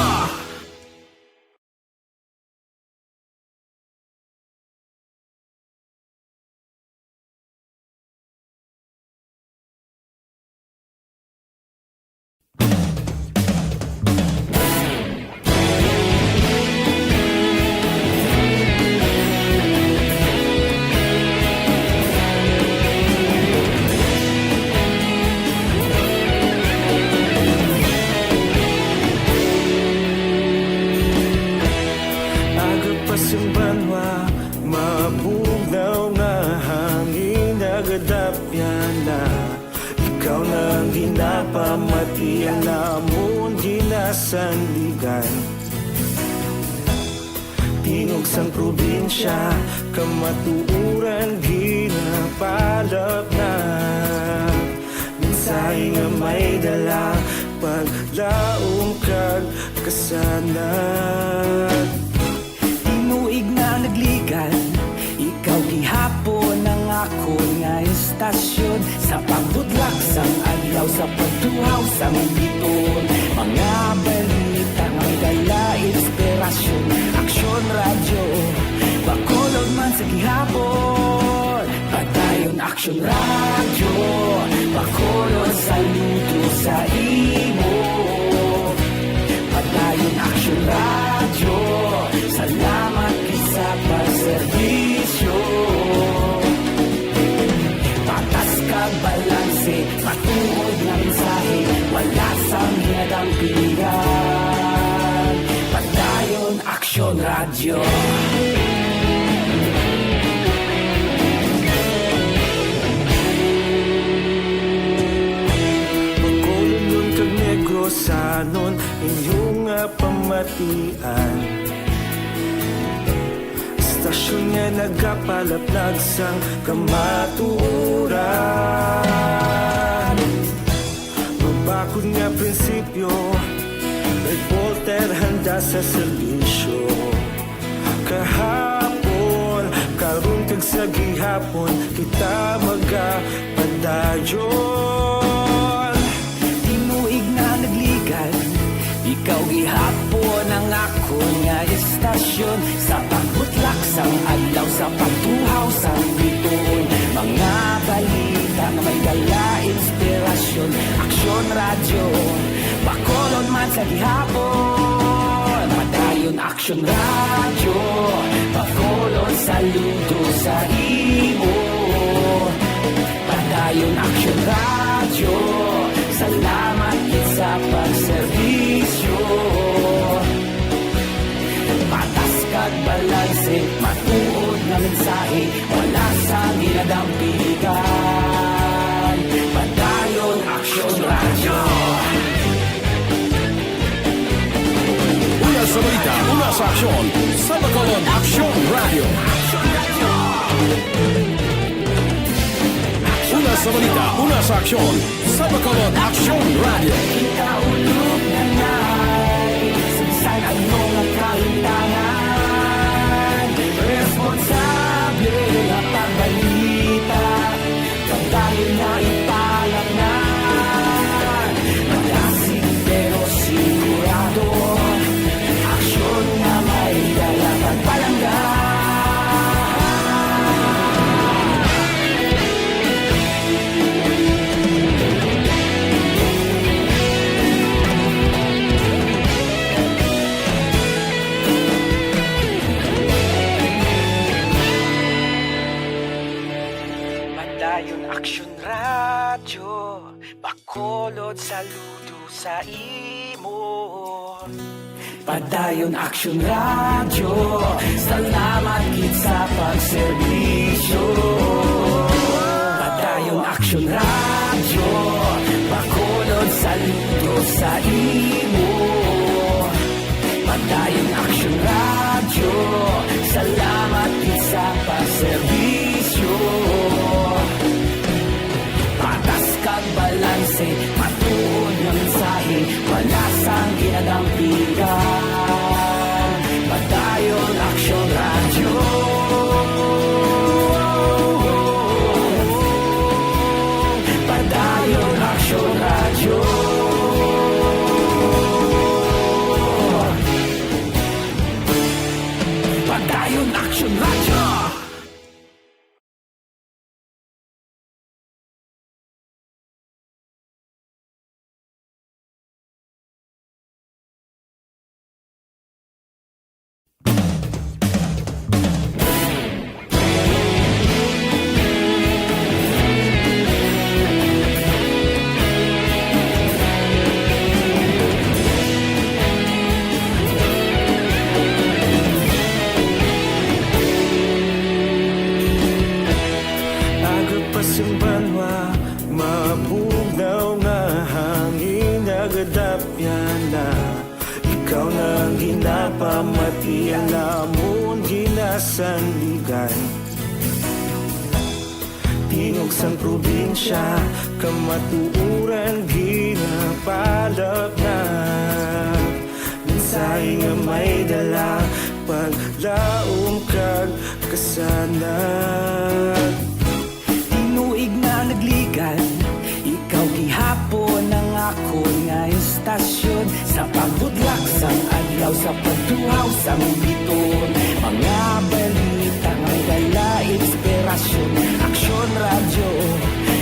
Aga pa sing banwa, mabugnaw nga hangin nagadapyan na. Ikaw na ang ginapamati, ang amon ginasandigan. Tingog sang probinsya, kamatuoran ginapalapnag. Mensahe nga may dala, paglaom kag kasanag. Tinuig na nagligan, ikaw gihapon ang akon nga istasyon. Sa pagbutlak sang adlaw, sa pagtuhaw sang bituon, mga balita nga may dala inspirasyon. Aksyon Radyo, Bacolod man sa gihapon. Padayon Aksyon Radyo, Bacolod, saludo sa imo. Padayon Aksyon Radyo, salamat gid sa pagserbisyo. Patas kag balanse, matuod nga mensahe, wala sang ginadampigan. Padayon Aksyon Radyo. Bacolodnon kag Negrosanon, inyo nga pamatian. Istasyon nga nagapalaplag sang kamatuoran. Mabakod nga prinsipyo, reporter handa sa serbisyo. Kahapon, karon, kag sa gihapon, kita magapadayon. Tinuig na nagligan, ikaw gihapon ang akon nga istasyon. Sa pagbutlak sang adlaw, sa pagtuhaw sang bituon, mga balita nga may dala inspirasyon. Aksyon Radyo, Bacolod man sa gihapon. Padayon Aksyon Radyo, Bacolod, saludo sa imo. Padayon Aksyon Radyo, salamat gid sa pagserbisyo. Patas kag balanse, matuod nga mensahe, wala sang ginadampigan. Padayon Aksyon Radyo. Una sa balita, una sa aksyon, sa Bacolod Aksyon Radyo. Una sa balita, una sa aksyon, sa Bacolod Aksyon Radyo. Ikaulog na na'y sigsay ang mga kalintangan. Responsable nga pagbalita, pagdayon na ipalangnan. Magasig pero sigurado, aksyon nga may dala pagpalangga. Action Radyo, Bacolod, saludo sa imo. Padayon Action Radyo, salamat gid sa pagserbisyo. Padayon Action Radyo, Bacolod, saludo sa imo. Padayon Action Radyo, salamat gid sa pagserbisyo. Patas kag balanse, matuod nga mensahe, wala sang ginadampigan. Padayon Action Radyo. Padayon Action Radyo. Padayon Action Radyo. Aga pa sing banwa, mabugnaw nga hangin nagadapyan na. Ikaw na ang ginapamati, alamon ginasandigan. Tingog sang probinsya, kamatuoran ginapalapnap. Mensahe nga may dala, paglaom kag kasanag. Tinuig na nagligad, ikaw gihapon ang akon nga istasyon. Sa pagbudlak sang adlaw, sa pagtuhaw sang biton, mga balita nga may dala inspirasyon. Aksyon Radyo,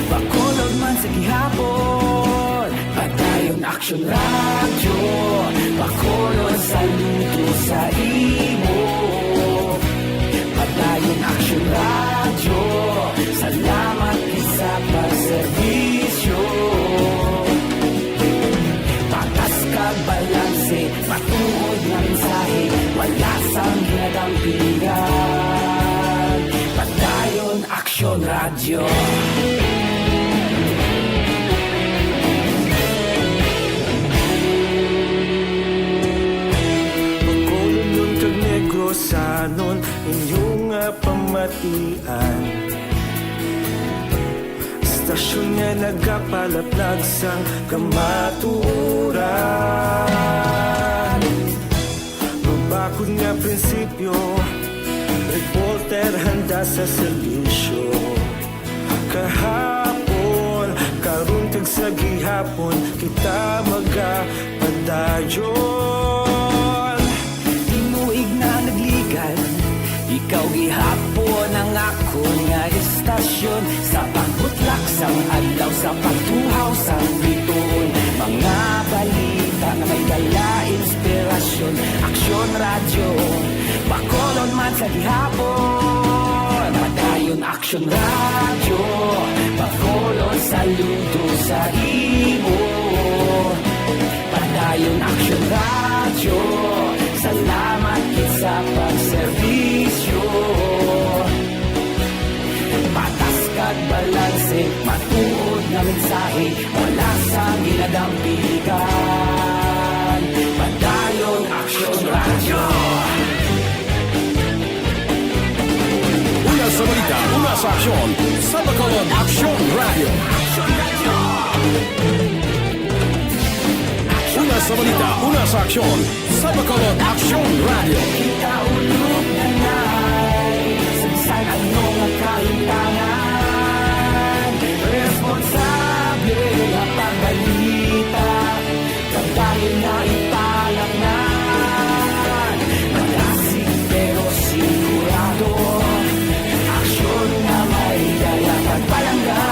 Bacolod man sa gihapon. Padayon Aksyon Radyo, Bacolod, saludo sa imo. Padayon Aksyon Radyo, salamat gid sa pagserbisyo. Patas kag balanse, matuod nga mensahe, wala sang ginadampigan. Padayon Aksyon Radyo. Bacolodnon kag Negrosanon, inyo nga pamatian. Istasyon nga nagapalaplag sang kamatuoran. Mabakod nga prinsipyo, reporter handa sa serbisyo. Kahapon, karon kag sa gihapon, kita magapadayon. Tinuig na nagligad, ikaw gihapon ang akon nga istasyon. Sa pagbutlak sang adlaw, sa pagtuhaw sang bituon, mga balita nga may dala inspirasyon. Aksyon Radyo, Bacolod man sa gihapon. Padayon Aksyon Radyo, Bacolod, saludo sa imo. Padayon Aksyon Radyo, salamat gid sa pagserbisyo. Patas kag balanse, matuod nga mensahe, wala sang ginadampigan. Padayon Aksyon Radyo. Una sa balita, una sa aksyon, sa Bacolod Aksyon Radyo. Una sa balita, una sa aksyon, sa Bacolod Aksyon Radyo. Kita ulog na na'y sa bisan ano nga kahimtangan, responsable nga pagbalita. Pagdayon na ipalaknad, malasig pero sigurado. Aksyon nga may dala pagpalangga.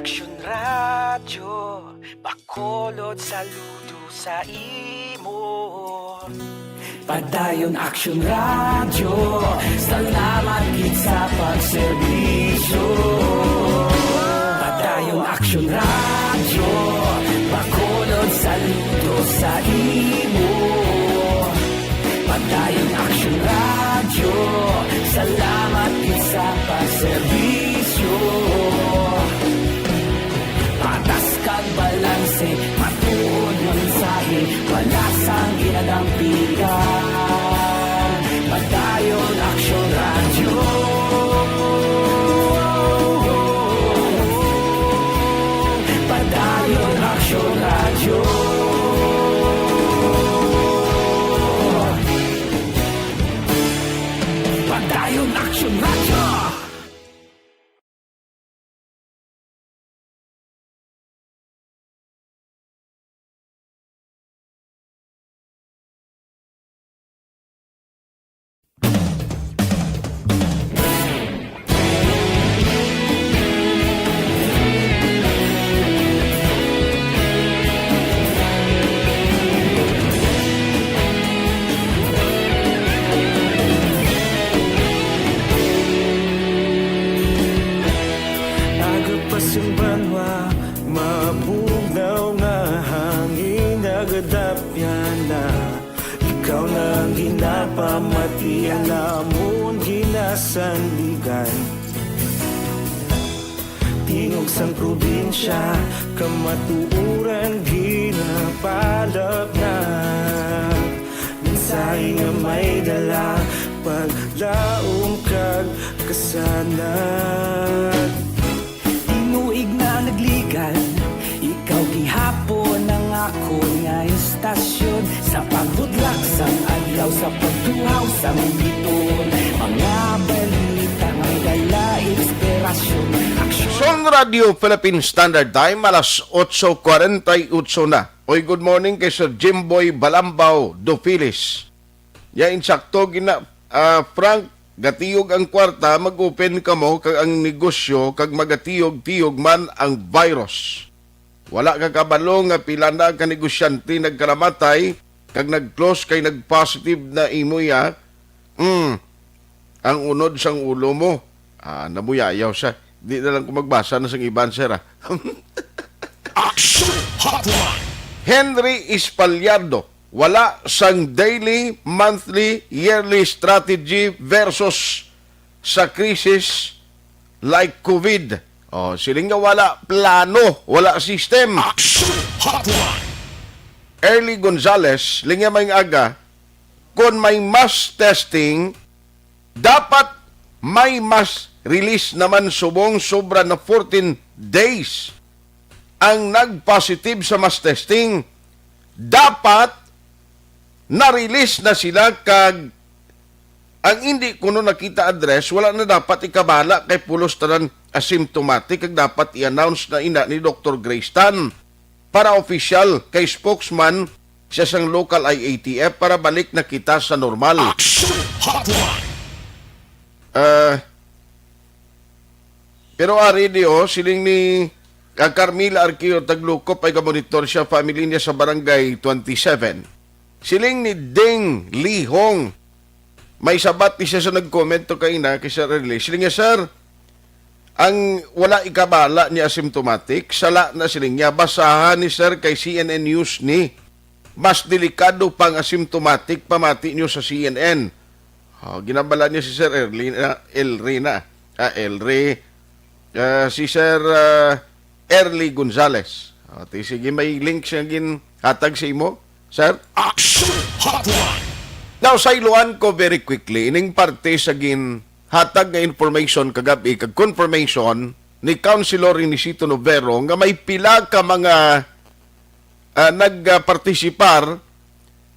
Action Radio, Bacolod, saludo sa imo. Padayon Action Radio, salamat gid sa pagserbisyo. Padayon Action Radio, Bacolod, saludo sa imo. Padayon Action Radio, salamat gid sa pagserbisyo. Patas kag balanse, matuod nga mensahe, wala sang ginadampigan. Padayon Action Radio. Padayon Action Radio. Padayon Action Radio. Aga pa sing banwa, mabugnaw nga hangin nagadapyan na. Ikaw na ang ginapamati, alamon ginasandigan. Tingog sang probinsya, kamatuoran ginapalap na. Mensahe nga may dala, paglaom kag kasanag. Tinuig na nagligan, ikaw gihapon ang akon nga istasyon. Sa pagbudlak sang adlaw, sa pagtuhaw sang biton, mga balita nga may dala inspirasyon. Aksyon. Son Radio Philippine Standard Time, alas otso kwarenta y otso na. Oy, good morning kay Sir Jimboy Balambao Dofilis. Ya, insakto gina, ah, Frank, gatiyog ang kwarta, mag-open kamo kag ang negosyo, kag magatiyog-tiyog man ang virus. Wala ka kabalo nga pila na ka negosyante nagkalamatay kag nag-close kay nag-positive na imo ya. Mm. Ang unod sang ulo mo. Ah, namuyayaw siya. Di na lang ko magbasa na sang iban, sir, ah. Action Hotline. Henry Espallardo, wala sang daily, monthly, yearly strategy versus sa crisis like COVID. Oh, siling nga wala plano, wala system. Action Hotline. Early Gonzales, linya may aga, kung may mass testing, dapat may mass release naman subong sobra na fourteen days ang nag-positive sa mass testing. Dapat na-release na sila kag ang hindi kuno nakita address, wala na dapat ikabala kay pulos tanan asymptomatic kag dapat i-announce na ina ni Doktor Grace Tan para official kay spokesman siya sang local I A T F para balik na kita sa normal. Action Hotline. Ah, pero ari di, oh, siling ni, ah, Carmila Arqueo Taglukop ay gamonitor siya, family niya sa Barangay twenty-seven. Siling ni Ding Lihong, may sabat ni siya sa nagkomento kay na kay Sir Erly. Siling niya, "Sir, ang wala ikabala ni asymptomatic, sala na," siling niya. "Basahan ni Sir kay C N N News ni. Mas delikado pang asymptomatic, pamati niyo sa C N N." Oh, ginabala niya si Sir Erly na, Elry na. Ah, Elry. Ah, si Sir, ah, Erly Gonzales. Oh, ti, sige, may link siya ginhatag sa imo, sir? Action Hotline. Now, sayloan ko very quickly, ining parte sa ginhatag nga information kagabi, kag confirmation ni Councilor Renisito Novero nga may pila ka mga, ah, nagpartisipar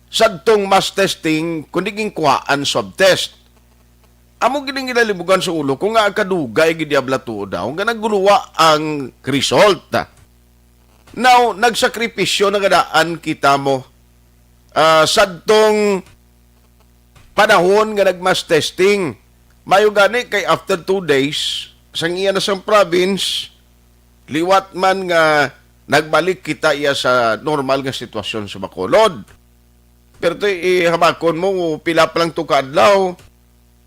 sadtong mass testing kundi ginkuhaan swab test. Amo gid ang ginalibugan sa ulo ko nga kadugay gid diabla tuod daw nga naguluwa ang result. Now, nagsakripisyo na nga daan kita mo, ah, sadtong panahon nga nag-mass testing. Mayo gani kay after two days, sang iya na sang province, liwat man nga nagbalik kita iya sa normal nga sitwasyon sa Bacolod. Pero to, ihabakon mo, pila pa lang to ka adlaw,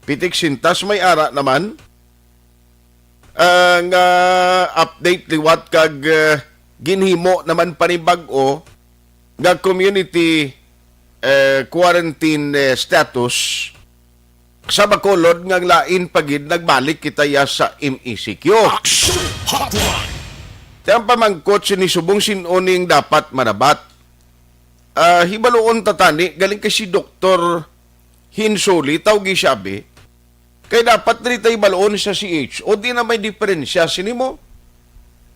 pitik sintas may ara naman. Ah, nga update liwat kag, ah, ginhimo naman panibag-o nga community, eh, quarantine, eh, status sa Bacolod, nga lain pa gid nagbalik kita ya sa M E C Q. Action Hotline. Ti ang pamangkot sini subong sin-o ning dapat marabat. Ah, hibaluon ta tani, galing kay si Doktor Hinsuli, tawgi siya, abi. Kay dapat diri tayo hibaluon sa C H O, di na may diferensya sini mo.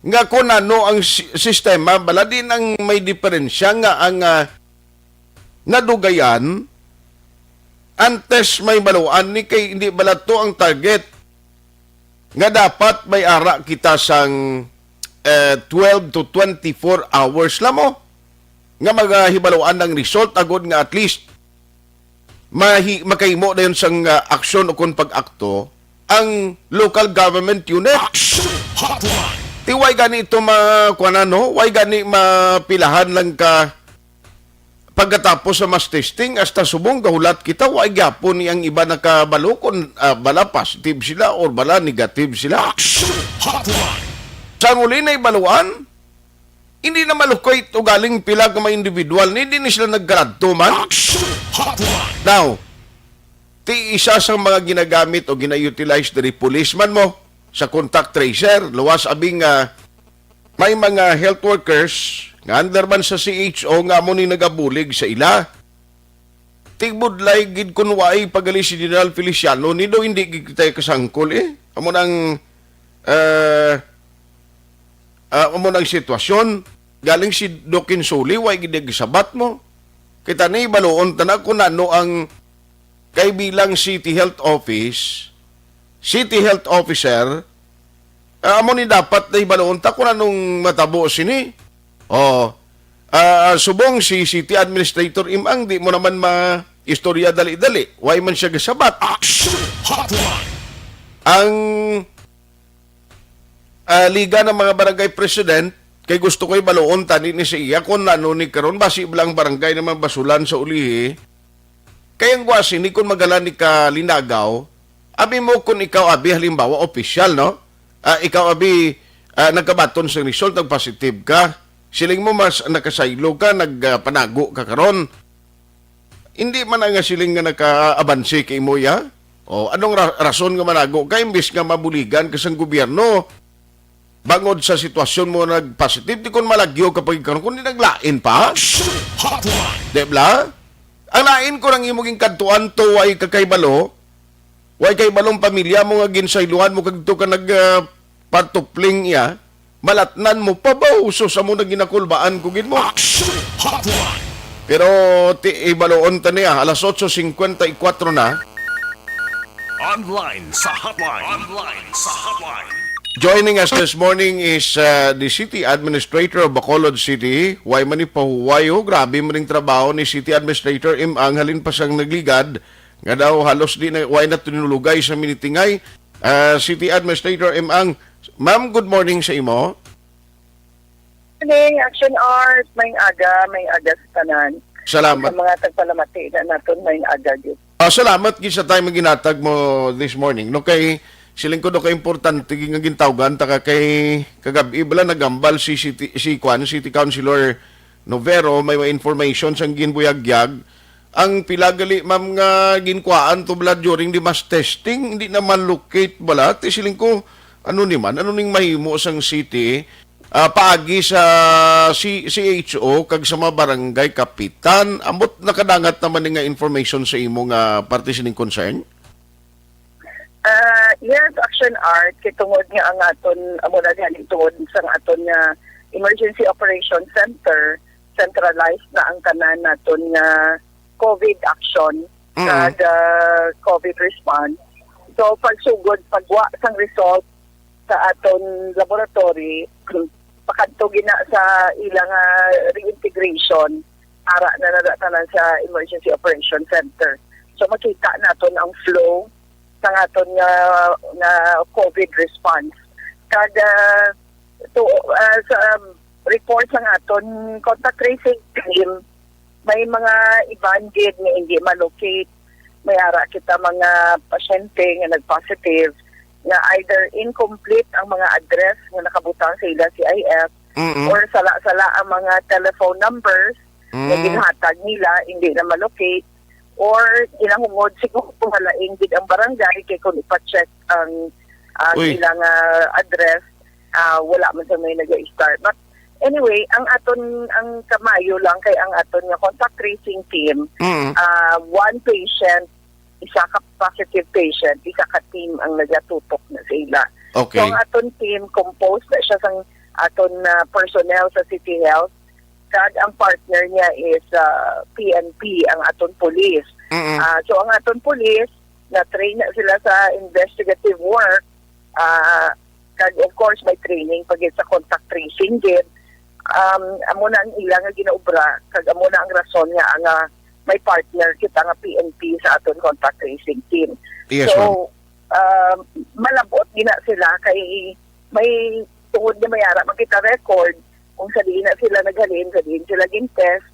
Nga kung ano ang si-, sistema, bala di nang may diferensya nga ang, ah, nadugayan, antes may baluan ni kay hindi bala to ang target nga dapat may ara kita sang, eh, twelve to twenty-four hours lang mo nga magahibaluan ng result agod nga at least mahi-, makahimo dayon sang, ah, aksyon o kon pag-akto ang local government unit. Action Hotline. Ti way gani ito ma-, kuwan na, no? Way gani mapilahan lang ka pagkatapos sa mass testing, hasta subong gahulat kita, way gyapon ni ang iba nakabalo kung, ah, bala positive sila or bala negative sila. Action Hotline. Sa uli na ibaluan, hindi na malukay ito galing pila ka mga individual, hindi ni sila nagkaradto man. Action Hotline. Now, ti isa sa mga ginagamit o gina-utilize diri, policeman mo, sa contact tracer, luwas abing, ah, may mga health workers nga under man sa C H O nga amo ni nagabulig sa ila. Tigbudlay gid kun waay pagali si General Feliciano, ni do hindi gid kita kasangkol, eh. Amo nang, eh, ah, amo nang sitwasyon. Galing si Doc Insuli, way gid gisabat mo. Kita ni baluon ta na kung ano ang kay bilang City Health Office, City Health Officer, ah, amo ni dapat na hibaluon ta kung anong matabo sini. Oh, ah, subong si City Administrator Imang, di mo naman ma-istorya dali-dali. Why man siya gasabat? Action Hotline. Ang, ah, Liga ng mga Barangay President, kay gusto ko hibaluon tani ni sa iya kung ano ni karon, basi ba lang barangay naman basulan sa ulihi. Kay ang gwasi ni, kung magalan ni ka linagaw, abi mo kung ikaw abi, halimbawa, opisyal, no? Ah, ikaw abi, ah, nagkabaton sa result, nag-positive ka. Siling mo mas nakasaylo ka, nagpanago ka karon. Hindi man nga siling nga nakaabansi kay mo, ya? O, anong ra-, rason nga manago ka imbis nga mabuligan ka sang gobyerno? Bangod sa sitwasyon mo nag-positive, di kon malagyo ka pag karon, kundi naglain pa. Action Hotline. Di bala? Ang lain ko nang imo ginkadtuan to, way ka kahibalo, way kahibalong pamilya mo nga ginsayluhan mo kag to ka nag, ah, patupling iya, malatnan mo pa ba, uso sa mo na ginakulbaan ko gid mo. Action Hotline. Pero ti-, ibaluon ta niya, alas otso singkwenta y kuwatro na. Online sa hotline. Online sa hotline. Joining us this morning is, uh, the city administrator of Bacolod City. Way man ni pahuway, oh, grabe man ning trabaho ni city administrator Imang, halin pa sang nagligad nga daw halos di na, way na tinulugay sa minitingay. Uh, city administrator Imang, ma'am, good morning sa imo. Morning, Action Art. May aga, may aga sa tanan. Salamat. Sa mga tagpalamati na naton, may aga gyud. Ah, salamat gid sa time nga ginatag mo this morning. No, kay siling ko, no, kay importante gid nga gintawgan ta ka kay kagab-i bala nagambal si city, si kwan, City Councilor Novero, may mga information sang ginbuyagyag. Ang pila gali, ma'am, nga ginkuhaan to bala during the mass testing, hindi na ma-locate bala. Ti siling ko, ano ni man, ano ning mahimo sang city, ah, paagi sa C-, C H O kag sa mga barangay kapitan? Ambot nakadangat naman ni nga information sa imo nga parte sining concern? Ah, yes, Action Art, kay tungod nga ang aton, amo na gani, tungod sa aton nga Emergency Operation Center, centralized na ang tanan naton nga COVID action, mm, kag, ah, COVID response. So, pagsugod, pagwa sang result sa aton laboratory, pakadto gina sa ilang, ah, reintegration, ara na nagatanan sa Emergency Operation Center. So, makita naton ang flow sa aton nga, nga COVID response. Kag, ah, to, ah, sa report sang aton contact tracing team, may mga iban gid nga hindi ma-locate. May ara kita mga pasyente nga nag-positive nga either incomplete ang mga address nga nakabutang sa ila C I F Mm-mm. or sala-sala ang mga telephone numbers nga Mm. ginhatag nila, hindi na ma-locate, or ginahungod siguro kung malain gid ang barangay, kay kung ipa-check ang, ang Uy. ilang, ah, address, ah, wala man sa may nag-start. But anyway, ang aton, ang kamaayo lang kay ang aton nga contact tracing team, Mm. ah, one patient, isa ka positive patient, isa ka team ang nagatutok na sa ila. So, Okay. ang aton team, composed na siya sang aton, ah, personnel sa City Health, kag ang partner niya is, ah, P N P, ang aton police. Mm-mm. Ah, so, ang aton police, na-train na sila sa investigative work, ah, kag of course, may training pa gid sa contact tracing gid. Um, amo na ang ila nga ginaobra, kag amo na ang rason nga, nga may partner kita nga P N P sa aton contact tracing team. Yes, So, ma'am. um, malabot gina sila kay may tungod nga may ara man kita record kung sa diin na sila naghalin, sa diin sila gin-test,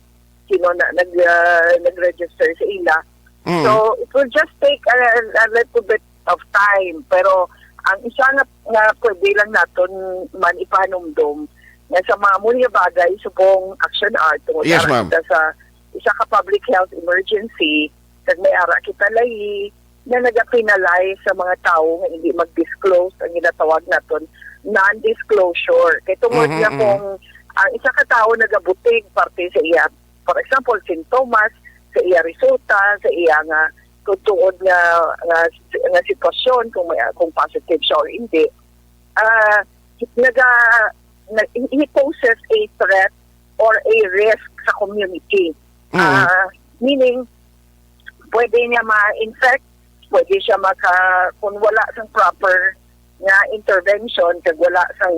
sino na nag, ah, nag-register sa ila. Mm. So, it will just take a, a little bit of time. Pero ang isa nga, nga pwede lang naton man ipahanumdom nga sa mga amo nga bagay, subong Action Art, tungod Yes, ara ma'am. kita sa isa ka public health emergency, kag may ara kita layi, na nagapenalize sa mga tawo nga hindi mag-disclose, ang ginatawag naton non-disclosure. Kay tungod Mhm, nga mhm. kung ang isa ka tawo nagabutig parte sa iya, for example, sintomas, sa iya resulta, sa iya nga kung tungod nga, nga, nga sitwasyon, kung may, kung positive siya or hindi, ah, naga-, na, he poses a threat or a risk sa community. Mm. Ah, meaning, pwede niya ma-infect, pwede siya maka, kung wala sang proper nga intervention, kag wala sang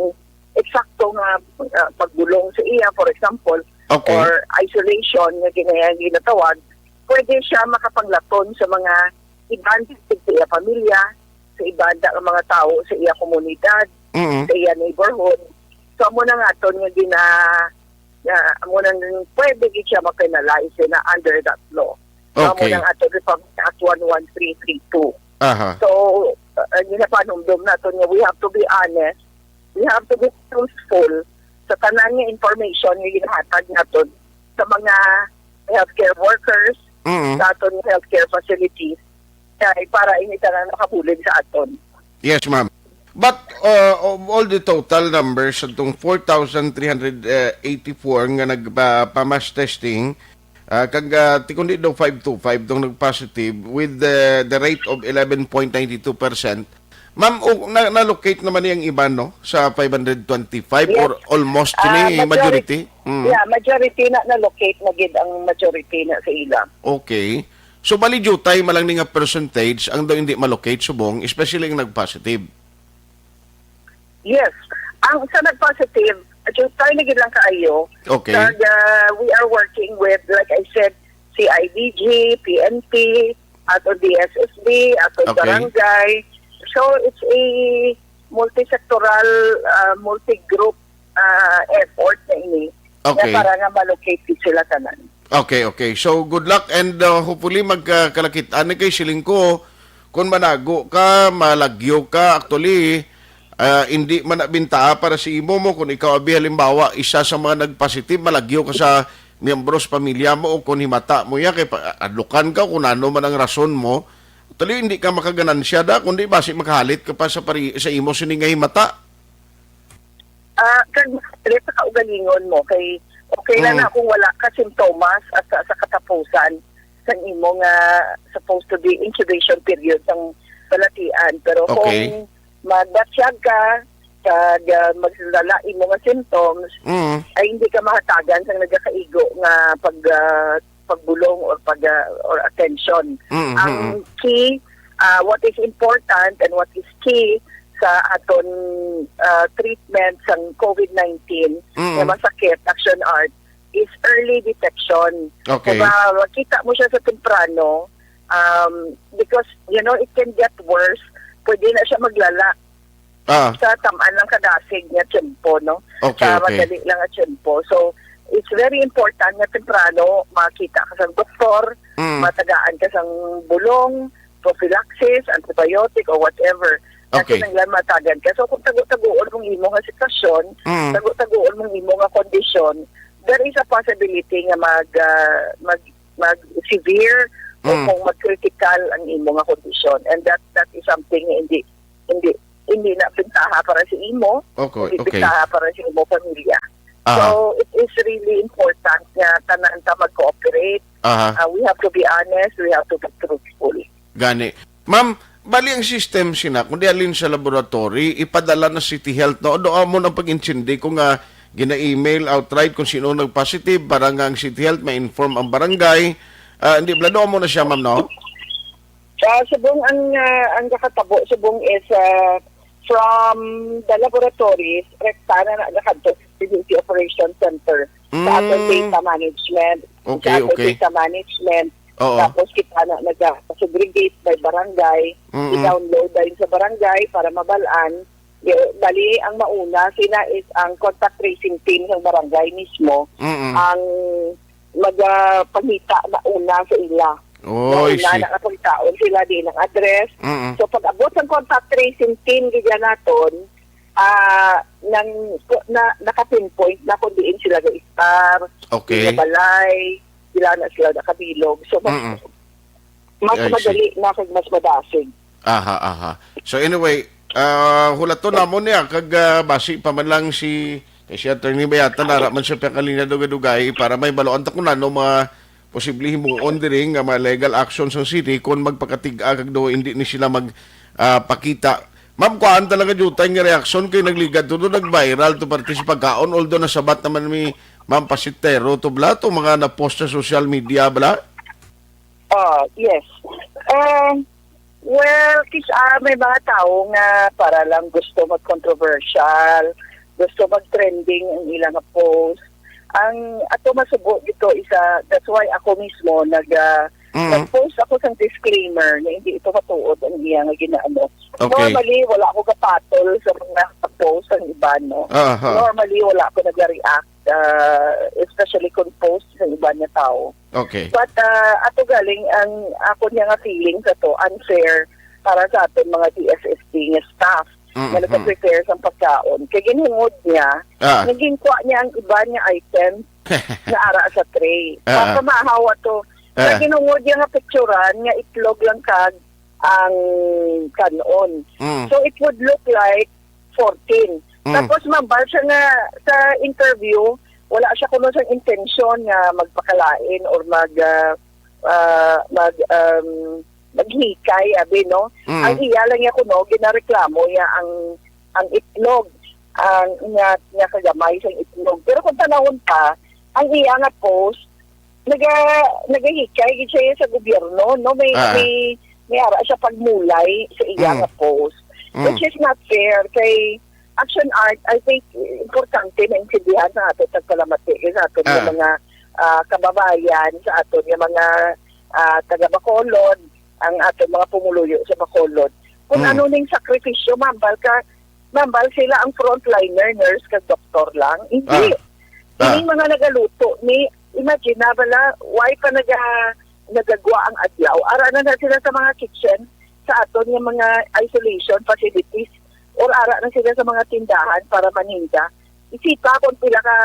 eksakto nga, ah, pagbulong sa iya, for example, Okay. or isolation nga gina-, ginatawag, pwede siya makapanglaton sa mga iban sa iya pamilya, sa iban nga mga tawo sa iya komunidad, Mm. sa iya neighborhood. So, amo na nga aton nga gina-, nga amo nang pwede gid siya ma-penalize na under that law. So, amo Okay. nang ato Republic Act one one three three two. Aha. So, uh, ang ginapanumdom naton nga we have to be honest, we have to be truthful sa tanan nga information nga ginahatag naton sa mga healthcare workers, Mm. sa aton healthcare facilities, kay para ini tanan makabulig sa aton. Yes, ma'am. But, uh, of all the total numbers, atong four thousand three hundred eighty-four nga nagpa-, pa-mass testing, ah, kag, ah, ti kundi daw five two five tong nag-positive with the, the rate of eleven point nine two percent. Ma'am, o, na, na-locate naman ni ang iban, no? Sa five hundred twenty-five Yes. or almost Ah, ni majority, majority? Mm. yeah, majority na na-locate na gid ang majority na sa ila. Okay. So, bali, diutay man lang ni nga percentage ang daw hindi ma-locate subong, especially ang nag-positive. Yes. Ang sa nag-positive, diutay na gid lang kaayo. Okay. Kag, uh, we are working with, like I said, C I D G, P N P, ato D S S D, ato Okay. barangay. So, it's a multi-sectoral, uh, multi-group, uh, effort na ini. Okay. Nga para nga ma-locate gid sila tanan. Okay, okay. So, good luck and, uh, hopefully magkalakit-an na kay siling ko. Kung manago ka, malagyo ka, actually, ah, hindi man na bintaa para sa imo mo. Kung ikaw, abi, halimbawa, isa sa mga nagpositive, malagyo ka sa miyembros pamilya mo o kung himata mo ya, kay pa-, adlukan ka kung ano man ang rason mo, actually, hindi ka makaganansya da, kundi basi makahalit ka pa sa pari-, sa imo sini nga himata. Ah, kag dili sa kaugalingon mo, kay okay lang Mm. na kung wala ka sintomas at sa, sa katapusan sang imo nga supposed to be incubation period sang balatian. Pero Okay. kung magbatyag ka, kag, ah, magsilala imo nga symptoms, Mm. ay hindi ka mahatagan sang nagakaigo nga pag, ah, pagbulong or pag, ah, or attention. Mm, Ang mm. key, ah, what is important and what is key sa aton, ah, treatment sang COVID nineteen Mm. nga masakit, Action Art, is early detection. Okay. Kung ma-, makita mo siya sa temprano, um, because, you know, it can get worse, pwede na siya maglala. Ah. Sa tamaan lang kadasig nga tiyempo, no? Okay, Sa okay. madali lang nga tiyempo. So, it's very important nga temprano makita ka sa doktor, Mm. matagaan ka sang bulong, prophylaxis, antibiotic, or whatever. Kasi Okay. nanglan matagan ka. So, kung tago-tagoon mong imo nga sitwasyon, Mm. tago-tagoon mong imo nga kondisyon, there is a possibility nga mag, ah, mag, mag-severe o Mm. kung mag-critical ang imo nga kondisyon. And that, that is something nga hindi, hindi, hindi na pintaha para sa imo, Okay, hindi okay. pintaha para sa imo pamilya. Aha. So, it is really important nga tanan ta mag-cooperate. Aha. Uh, we have to be honest, we have to be truthful. Gani. Ma'am, bali ang system sina, kung di halin sa laboratory, ipadala na City Health, no? Doon mo nang pag-intindi kung nga gina-email outright kung sino nag-positive para nga ang City Health ma-inform ang barangay. Ah, hindi, bala, doon mo na siya, ma'am, no? Sa subong ang, ah, ang nakatabo subong is, ah, from the laboratories, rekta na na nakadto sa Emergency Operation Center sa aton Mm. data management. Okay, Sa aton okay. data management, Oo. tapos kita na naga-segregate by barangay, Mm-mm. i-download dayon sa barangay para mabalaan. Di, bali, ang mauna, sila is ang contact tracing team ng barangay mismo, Mm-mm. ang magapangita na una sa ila. Oh, I Nauna see. na kapagtaon sila din ang address. Mm-mm. So, pag-abot ng contact tracing team, diyan naton, ah, nang, na, naka-pinpoint na kung diin sila ga-estar, Okay. sa balay, sila na sila nakabilog. So, mas, Mm-mm. mas I see. madali na kag mas madasig. Aha, aha. So, anyway, ah, hulaton namon niya, kag, ah, basi pa man lang si, kay si Attorney Bayata, nara man siya pagkalinya dugay-dugay para may baloan ta kung ano mga posible himuon diri nga mga legal action sa city kung magpakatig-a kag do hindi ni sila mag, ah, pakita. Ma'am, kuhaan talaga jutay nga reaksyon kay nagligad to, to nag-viral to parte sa pagkaon, although nasabat naman mi Ma'am Pasitero to bala to mga na-post sa social media bala. Ah, yes. Ah, well, kis-, ah, may mga tao nga para lang gusto mag-controversial, gusto mag-trending ang ilang post. Ang ato masubo dito isa, that's why ako mismo nag, ah, Mm. nag-post ako sang disclaimer na hindi ito matuod ang iya nga ginaano. Okay. Normally, wala ako kapatol sa mga post ang iba, no? Aha. Normally, wala ako nag-react, ah, especially kung post sa iba nga tao. Okay. But, ah, ato galing ang ako niya nga feeling sa to, unfair para sa aton mga D S S D nga staff Mm, nga mm. nagpa-prepare sa pagkaon. Kay ginhungod niya, Ah. naging kuha niya ang iba nga item nga ara sa tray. Ah, ah. Pamahaw ato. Ah. Sa ginhungod niya nga picturan nga itlog lang kag ang kanon. Mm. So, it would look like fourteen. Mm. Tapos, mambal siya nga sa interview, wala siya kuno sang intensyon nga magpakalain or mag, ah, ah, mag, um, maghikay, abi, no? Mm. Ang iya lang niya kuno, ginareklamo niya ang, ang itlog, ang nga, nga kagamay sang itlog. Pero kung tanawon pa, ang iya nga post, naga-, nagahikay gid siya sa gobyerno, no? May, Ah. may, may ara siya pagmulay sa iya Mm. nga post, Mm. which is not fair. Kay Action Art, I think, importante na intindihan sa aton tagpalamati, sa aton nga Ah. mga, ah, kababayan, sa aton nga mga, ah, taga Bacolod, ang aton mga pumuluyo sa Bacolod. Kung Mm. ano ning sakripisyo, mambal ka, mambal sila ang frontliner, nurse kag doktor lang. Hindi. Ah. Ining Ah. mga nagaluto ni, imagine na bala, why pa naga-, nagagwa ang adlaw? Ara na na sila sa mga kitchen, sa aton nga mga isolation facilities, or ara na sila sa mga tindahan para maninda. Isipa kung pila ka,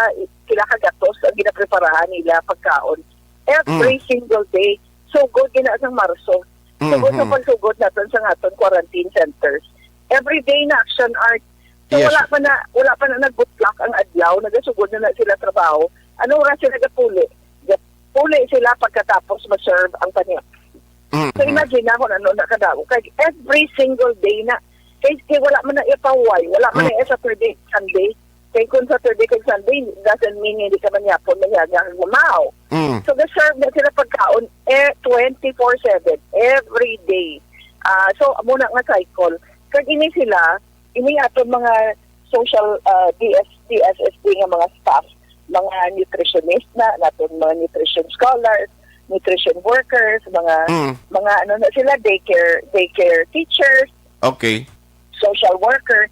pila ka gatos ang ginapreparahan nila pagkaon every Mm. single day. So good gina sang Marso. Sugod sa Mhm. pagsugod naton sa aton quarantine centers. Every day na Action Art. So, Yes. wala pa na, wala pa na nagbutlak ang adlaw, nagasugod na na sila trabaho. Ano oras sila gapuli? Gapuli sila pagkatapos ma-serve ang panit. So, Mhm. imagine na kung ano na kadamo. Kay every single day na. Kay, kay wala man na ipahuway, wala man Mm. na Saturday, Sunday. Kay kung Saturday kag Sunday, doesn't mean hindi ka man yapon mahiyaga kag mamahaw. Mm. So, ga-serve na sila pagkaon, eh, twenty-four seven, every day. Ah, so, amo na nga cycle. Kag ini sila, ini aton mga social, ah, D S, D S S D nga mga staff, mga nutritionist na, naton mga nutrition scholars, nutrition workers, mga, Mm. mga ano na sila, daycare, daycare teachers, Okay. social worker.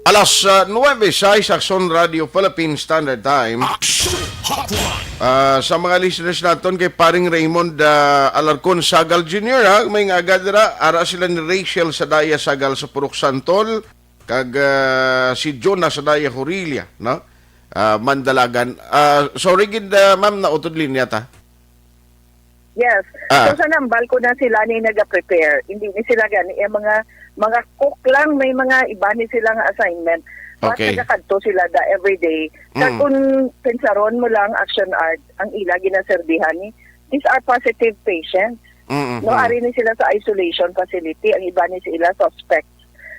Alas, ah, nuwebe sais, Aksyon Radio Philippine Standard Time. Aksyon Hotline. Ah, sa mga listeners naton kay Paring Raymond, ah, Alarcon Sagal Junior, ha, may nga agad ra, ara sila ni Rachel Sadaya Sagal sa Purok Santol, kag, ah, si Jonah Sadaya Horilia, no? Ah, Mandalagan. Ah, sorry gid, ah, ma'am, nautod linya ta. Yes. Ah. So, sa nambal ko na sila ni naga-prepare. Hindi ni sila gani, eh, mga, mga cook lang, may mga iba ni sila nga assignment. But Okay. nagakadto sila da everyday. Kag Mm. kung pensaron mo lang, Action Art, ang ila ginaserbihan ni, these are positive patients. Mm, No, mm. ari ni sila sa isolation facility. Ang iba ni sila suspect.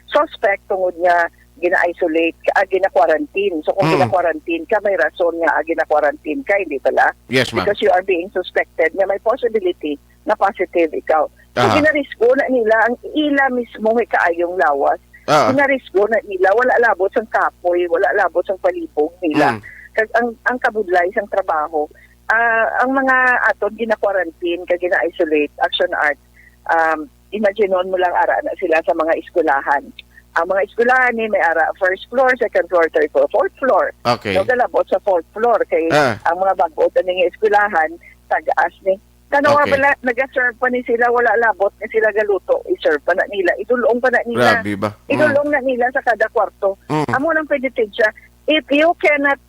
Suspect tungod nga gina-isolate ka, ah, gina-quarantine. So, kung Mm. gina-quarantine ka, may rason nga, ah, gina-quarantine ka, hindi bala? Yes, ma'am. Because you are being suspected nga may possibility na positive ikaw. So, Aha. ginarisgo na nila ang ila mismo nga kaayong lawas. Ah. Ginarisgo na nila, wala labot sang kapoy, wala labot sang palibog nila. Mm. Kag ang, ang kabudlay sang trabaho, ah, ang mga aton gina-quarantine kag gina-isolate, Action Art, um, imaginon mo lang, ara na sila sa mga eskwelahan. Ang mga eskwelahan ni may ara first floor, second floor, third floor, fourth floor. Okay. No, galabot sa fourth floor kay Ah. ang mga bag-o ta ning eskwelahan, tagas ni. Tanawa Okay. pala, nag-serve pa ni sila, wala labot ni sila galuto, i-serve pa na nila, idulong pa na nila. Grabe ba? Mm. Idulong na nila sa kada kwarto. Mm. Amo nang pwede siya. If you cannot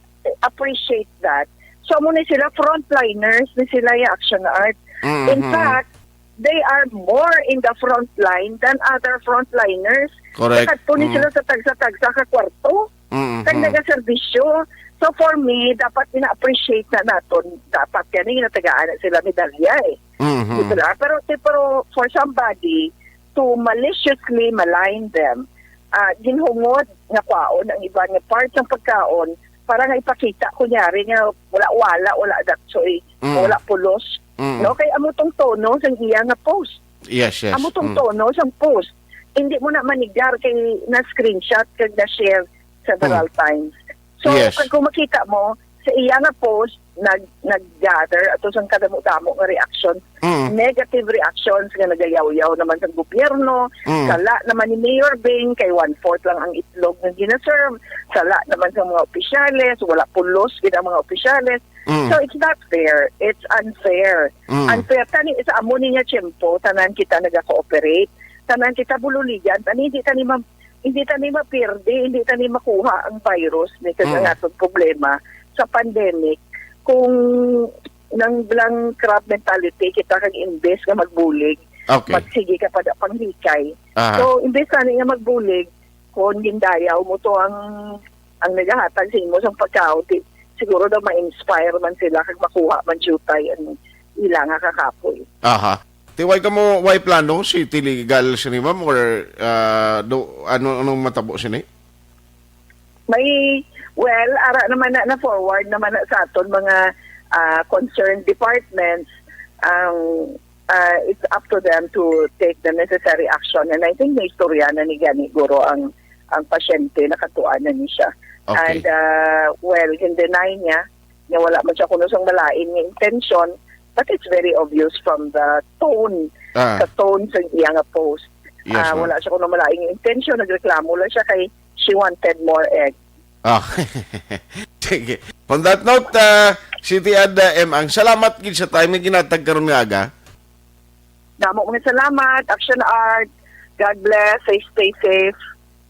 appreciate that, so amo ni sila frontliners ni sila yung Action Art. Mm, In mm. fact, they are more in the front line than other frontliners. Correct. Nakadto ni Mm. sila sa tagsa-tagsa ka kwarto. Mm, Kag mm. nagaserbisyo. So for me, dapat ina-appreciate na naton. Dapat gani ginatagaan na sila medalya eh. Mm, mm. Di ba? Pero, pero for somebody to maliciously malign them, ah, ginhungod nga kwaon ang iban nga part sang pagkaon para nga ipakita kunyari nga wala, wala, wala datsoy, Mm. wala pulos. Mm. No? Kay amo tong tono sang iya nga post. Yes, yes. Amo tong Mm. tono sang post. Hindi mo na manigar kay na-screenshot kag na-share several Mm. times. So, Yes. kag kung makita mo, sa iya nga post, nag-, nag-gather ato sang kadamo-damo nga reaction, Mm. negative reactions nga nagayawyaw naman sa gobyerno, Mm. sala naman ni Mayor Bing, kay one-fourth lang ang itlog nga ginaserve, sala naman sa mga opisyales, wala pulos gid ang mga opisyales. Mm. So, it's not fair. It's unfair. Mm. Unfair. Tani, sa amo ni nga tiyempo, tanan kita naga-cooperate, tanan kita bululigan, tani, hindi tani ma-, hindi tani mapirdi, hindi tani makuha ang virus. Ni kag ang Mm. atong problema sa pandemic, kung nang lang crab mentality kita kag imbes nga magbulig, Okay. magsige ka pa da panghikay. Aha. So, imbes tani nga magbulig, kung gindayaw mo to ang, ang nagahatag sa imo sang pagkaon, ti-, siguro daw ma-inspire man sila kag makuha man diutay ang ila nga kakapoy. Aha. Ti, way kamo, way plano, city legal sini, ma'am, or, ah, do, ano, anong matabo sini? May, well, ara naman na, na-forward naman na sa aton mga, ah, concerned departments ang, ah, it's up to them to take the necessary action. And I think may istorya na ni gani guro ang, ang pasyente, nakatuan na ni siya. Okay. And, ah, well, gin-deny niya nga wala man siya kuno sang malain nga intention, but it's very obvious from the tone, Ah. sa tone sa iya nga post. Yes, Ah, ma'am. Wala siya kuno malain nga intention, nagreklamo lang siya kay she wanted more egg. Ah. Sige. On that note, ah, City Ad, ah, M, ang salamat gid sa time nga ginatag karon nga aga. Damo nga salamat, Action Art. God bless. Stay, stay safe.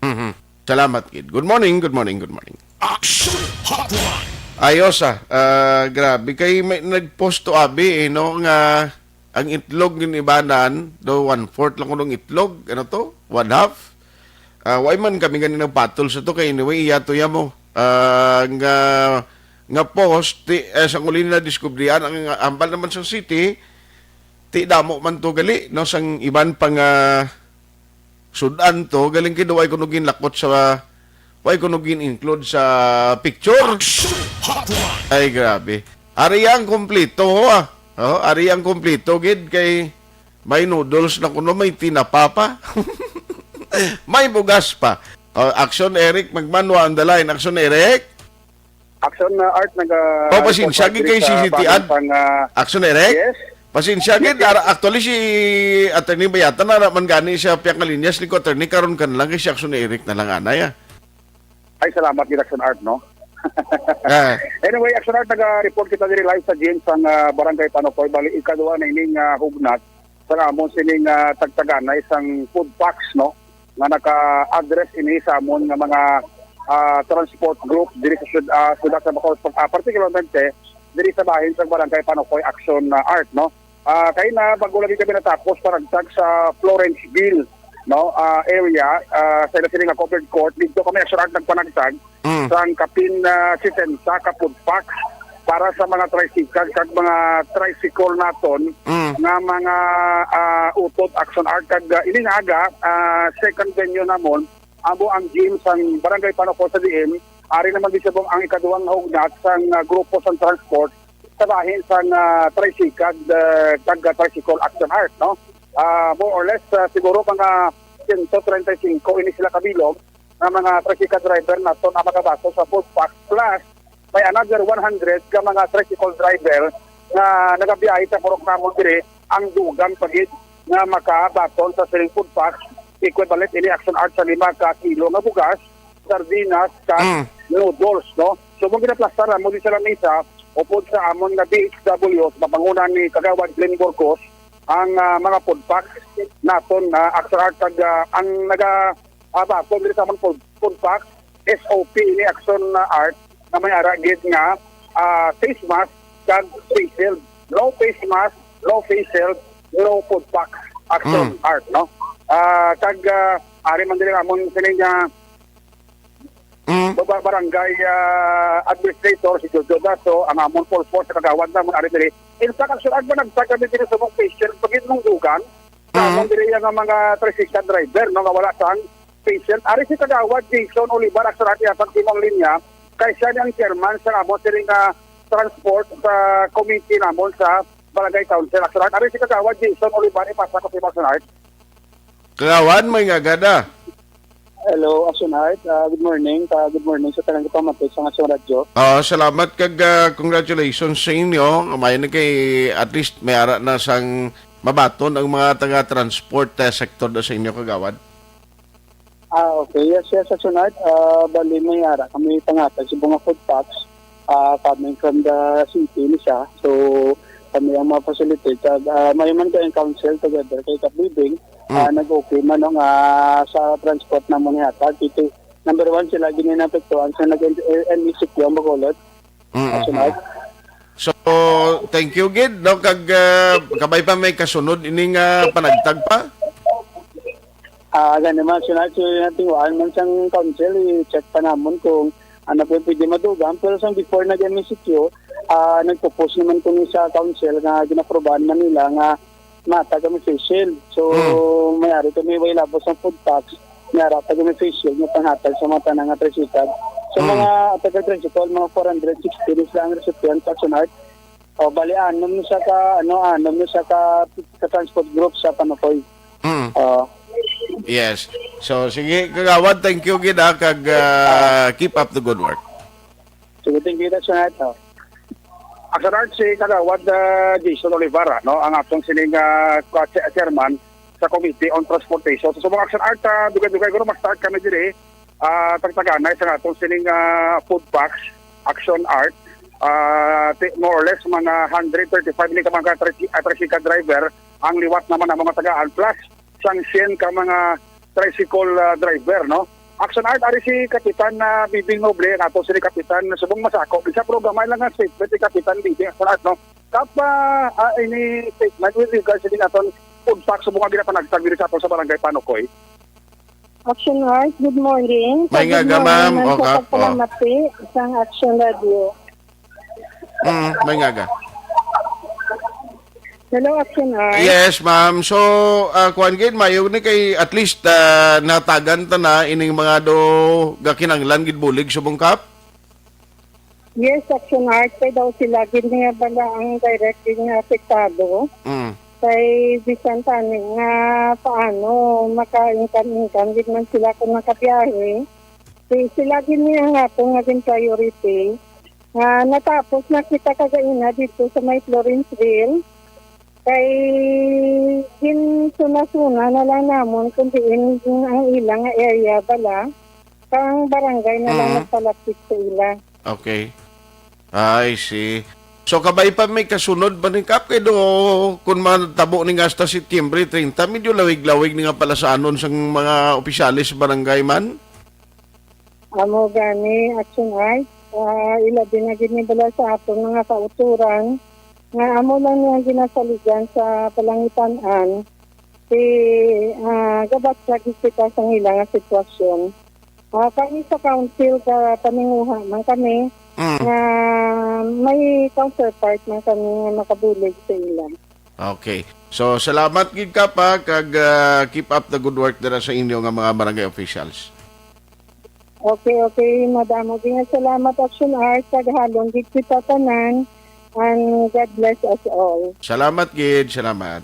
Mhm. Salamat gid. Good morning, good morning, good morning. Action Hotline. Ayos, ah. Ah, grabe kay may nag-post to abi, eh, no, nga ang itlog gin-ibanan do one-fourth lang kuno ang itlog, ano to? One half? Ah, why man kami gani nagpatol sa to kay anyway, iya to ya mo. Ah, nga, nga post, ti, eh, sa uli na diskubrihan ang hambal naman sa city, ti damo man to gali, no, sang iban pa nga sud-an to, galing kay way kuno ginlakot sa, way kuno gin-include sa picture. Action Hotline. Ay, grabe. Ari ang kompleto, ho, ah. Oh, ari ang kompleto gid kay may noodles na kuno, may tinapa pa. May bugas pa. Oh, Action Eric Magmanwa on the line. Action Eric. Action, uh, Art, naga-, Oh, pasensya, report gid kay diri si sa C T Ad. Pang, uh, Action Eric? Yes. Pasensya, gid. Yes, yes. Ara, actually, si Attorney Bayatan, ara man gani siya piyakalinyas ni ko, Attorney, karon ka na lang, kay si Action Eric na lang, anay, ah. Salamat gid, Action Art, no? Ah. Anyway, Action Art, naga-report kita diri live sa gym sang, ah, Barangay Panokoy. Bali, ikaduha na ining, ah, hugnat sa amon sining, ah, tagtaganay sang food packs, no? Nga naka-address ini sa amon nga mga, ah, transport group diri sa syud-, ah, syudad sa Bacolod, ah, particularmente diri sa bahin sa Barangay Panokoy, Action, ah, Art, no? Ah, kay na, bago lagi kami natapos panagtag sa Florenceville, no, ah, area, ah, sa ila sini nga covered court, dito kami, Action Art, nagpanagtag Mm. sang kapin, ah, sesenta ka food packs para sa mga tricycle kag mga tricycle naton Mm. nga mga, ah, utod, Action Art, kag, ah, ini nga aga, ah, second venue namon, amo ang gym sang Barangay Panokoy sa D M. Ari naman di subong ang ikaduhang hugnat sang, ah, grupo sang transport sa bahin sang, ah, tricycle, ah, kag, ah, tricycle, Action Art, no? Ah, more or less, ah, siguro mga sento treinta y cinco ini sila kabilog nga mga tricycle driver naton ang makabaton sa food pack, plus may another one hundred ka mga tricycle driver nga nagabiyahe sa purok namon diri ang dugang pa gid nga makabaton sa siling food pack, equivalent ini, Action Art, sa lima ka kilo nga bugas, sardinas, kag Mm. noodles, no? So, mong ginaplastar mo di sa lamesa, upod sa amon nga D H W, sa papangunan ni Kagawad Glenn Burgos, ang, ah, mga food pack naton, ah, Action Art, kag, ah, ang naga, ah, baton diri sa amon food, food pack, S O P ini, Action, ah, Art, nga may ara gid nga, ah, face mask kag face shield. No face mask, no face shield, no food pack, Action Mm. Art, no? Ah, kag, ah, ari man diri amon sining, ah, Mm. ba-, barangay, ah, administrator, si Jojo Daso, ang amon full force sa kagawad namon ari diri. In fact, Action Art, managtag kami diri sa mga patient, pagid mong dugang, sa Mm. amon diri nga mga tricycle driver, no, nga wala sang patient. Ari si Kagawad Jason Olivar, Action Art, iyatag sa imong linya, kay siya ni ang chairman sa amon diri nga transport sa committee namon sa Barangay Council, Action Art. Ari si Kagawad Jason Olivar, ipasa ko sa imong, Action Art. Kagawad, may nga gada. Hello, Action Art. Ah, good morning. Ah, good morning sa tanang kapamati sa Action Radyo. Ah, salamat kag, ah, congratulations sa inyo. May na kay, at least may ara na sang mabaton ang mga taga-transport, ah, sector do sa inyo, Kagawad. Ah, okay. Yes, yes, Action Art. Ah, bali, may ara kami pangatag sa mga food packs, ah, coming from the city ni siya. So, kami ang ma-facilitate. Kag, ah, may man kay ang council together kay Kap Bibing, Mm. ah, nag-okay man, no, nga sa transport namon ni hatag. Ito, number one, sila gini naapektuhan sa nag-, M E C Q ang Bacolod. Mm, Action mm. Art. So, thank you gid, no, kag, ah, kabay pa may kasunod ining, ah, panagtag pa? Ah, gani man, Action Art, so, natinguhaan man sang council, i-check pa namon kung ano po pwede madugang. Pero sang before nag-M E C Q, ah, nagpo-post naman kami sa council nga ginaprobahan man nila nga matag kami face shield. So, Mm. may ari kami way labos ang food packs, may ara pa kami face shield nga panghatag sa mga tanan nga tricycle. So, Mm. mga taga tricycle, mga four hundred sixty na sila ang recipient, Action Art. O, bali, anom na siya ka, ano, anom na siya ka, ka transport group sa Panokoy. Mm. Oo. Yes. So, sige, Kagawad, thank you gid, ah, kag, ah, keep up the good work. Sige, thank you, Action Art, oh. Action Art, si Kagawad, ah, Jason Olivara, no, ang atong sining, ah, kwa-, che-, chairman sa Committee on Transportation. So, sa mga Action Art, ah, dugay-dugay, guro, mag-start kami diri, ah, tagtaganay sa atong sining, ah, food packs, Action Art. Ah, ti-, more or less, mga hundred thirty-five ni ka mga tri-, ah, tricycle driver ang liwat naman ang mga tagaan. Plus, sang syen ka mga tricycle, ah, driver, no? Action Art, ari si Kapitan, ah, Bibing Noble, ang ato si Kapitan Subong Masako. Bisa, pero gamay lang ang statement ni Kapitan Bibing, Action Art, no? Kapa, ah, ini statement with regards sa aton food pack sa mga ginapanagtag diri sa aton sa Barangay Panokoy. Action Art, good morning. May Good nga ga, morning, ma'am. ma'am, O, sa kap-, o. pagpalamati sang Action Radio. Mm, may nga ga. Hello, Action Art. Yes, ma'am. So, ah, kuwan gid, mayo ni kay at least, ah, natagan ta na ining mga do gakinanglan gid bulig subong kap? Yes, Action Art, kay daw sila gid nga bala ang direct gid nga apektado. Mm. Kay bisan tani nga paano maka-income-income gid man sila kung nakabiyahe. Kay sila gid ni ang ato nga gin priority. Nga natapos na kita kagaina dito sa may Florenceville. Kay ginsuna-suna na lang namon kung diin ang ilang nga area bala. Ang barangay na lang Mm. nagpalapit sa ila. Okay. I see. So, kabay pa may kasunod ba ni Kap? Kay do, kung matabo ni nga hasta Setyembre treinta, medyo lawig-lawig ni nga palasanon sang mga opisyales sa barangay man? Amo gani, Action Art. Ah, ilabi na gid ni bala sa aton mga kauturan nga amo lang niya ginasaligan sa palangitan-an. Si, ah, gabat lagi kita sa ila nga sitwasyon. Ah, kami sa council, ka paninguha man kami Mm. nga may counterpart man kami nga makabulig sa ila. Okay. So, salamat gid ka pa, kag, ah, keep up the good work dira sa inyo nga mga barangay officials. Okay, okay. Madamo gid nga salamat, Action Art. Kag halong gid kita tanan. And God bless us all. Salamat gid, salamat.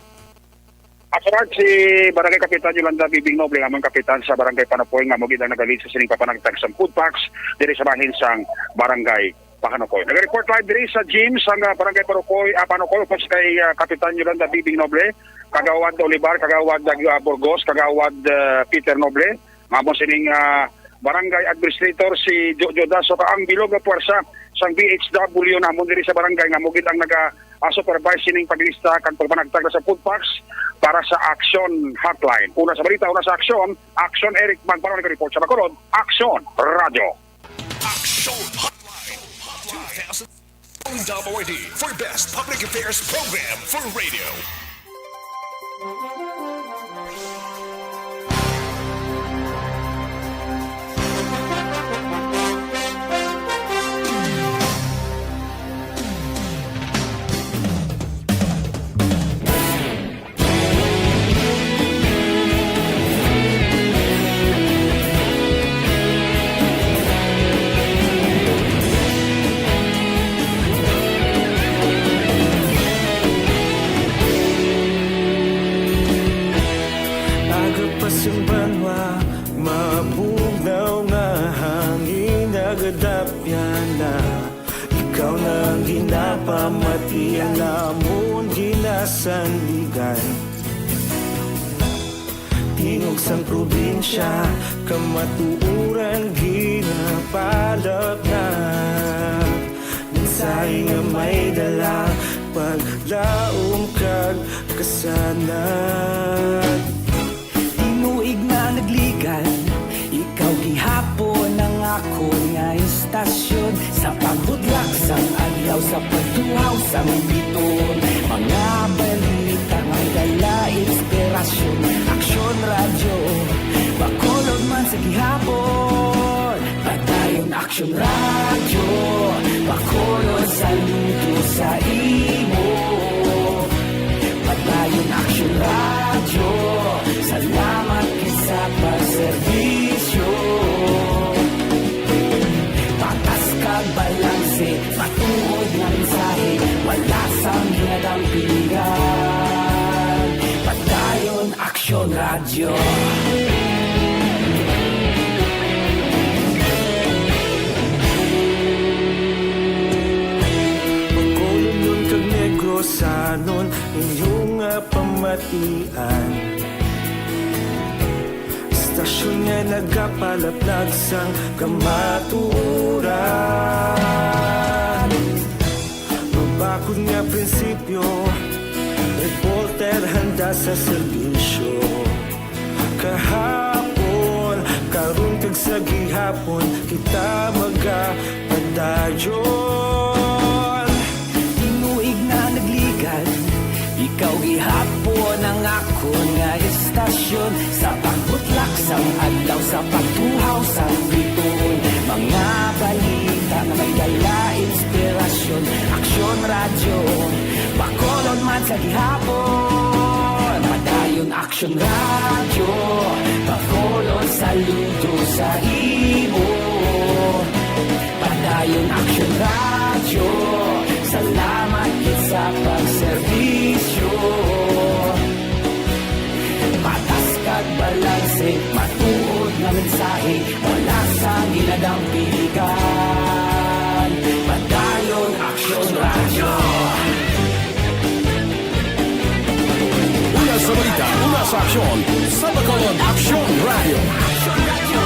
Action Art, si Barangay Kapitan Yolanda Bibing Noble, nga among kapitan sa Barangay Panopoy, nga amo gid ang nagalit sa sining papanagtag sang food packs diri sa bahin sang Barangay Panopoy. Nag-report live diri sa gym sang, ah, Barangay Panopoy, ah, Panopoy, upos kay, ah, Kapitan Yolanda Bibing Noble, Kagawad Olivar, Kagawad, ah, Burgos, Kagawad, ah, Peter Noble, nga amo sining, ah, Barangay Administrator si Jojo Daso, ka ang bilog nga puwersa sang B H W namon diri sa barangay, nga amo gid ang naga, ah, supervise sining paglista kag pagpanagtag sa food packs para sa Action Hotline. Una sa balita, una sa aksyon, Action Eric Magbanwa, nag-report sa Bacolod, Action Radio. Action Hotline two thousand. Found W R D for best public affairs program for radio. Aga pa sing banwa, mabugnaw nga hangin, nagadapyan na. Ikaw na ang ginapamati, ang amon ginasandigan. Tingog sang probinsya, kamatuoran ginapalapnap. Mensahe nga may dala, paglaom kag kasanag. Tinuig na nagligan, ikaw gihapon ang akon nga istasyon. Sa pagbudlak sang adlaw, sa pagtuhaw sang biton, mga balita may dala inspirasyon. Aksyon Radyo, Bacolod man sa gihapon. Padayon Aksyon Radyo, Bacolod, saludo sa imo. Padayon Aksyon Radyo, salamat gid sa pagserbisyo. Patas kag balanse, matuod nga mensahe, wala sang ginadampigan. Padayon Aksyon Radyo. Bacolodnon kag Negrosanon, inyo nga pamatian. Istasyon nga nagapalaplag sang kamatuoran. Mabakod nga prinsipyo, reporter handa sa serbisyo. Kahapon, karon kag sa gihapon, kita magapadayon. Tinuig na nagligan, ikaw gihapon ang akon nga istasyon. Sa pagbutlak sang adlaw, sa pagtuhaw sang biton, mga balita nga may dala inspirasyon. Aksyon Radyo, Bacolod man sa gihapon. Padayon Aksyon Radyo, Bacolod, saludo sa imo. Padayon Aksyon Radyo, salamat gid sa pagserbisyo. Patas kag balanse, matuod nga mensahe, wala sang ginadampigan. Padayon Aksyon Radyo. Una sa balita, una sa aksyon, sa Bacolod Aksyon Radyo. Aksyon Radyo.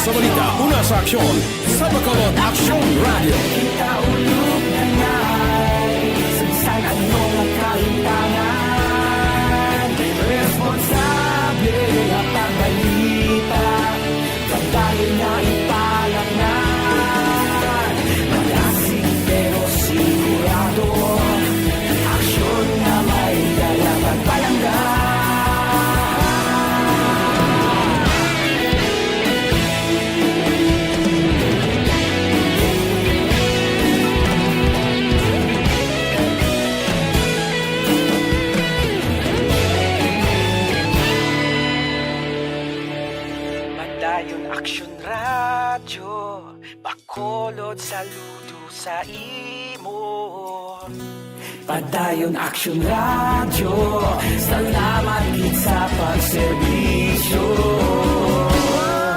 Sa balita, una sa aksyon, sa Bacolod Aksyon Radio. Kita ulog na ngay, sa bisan ano nga kalimtangan, responsable nga pagbalita, pagdayon na ipalangnan, malasig pero sigurado. Aksyon nga may dala pagpalangga. Padayon Aksyon Radyo. Bacolod, saludo sa imo. Padayon Aksyon Radyo, salamat gid sa pagserbisyo.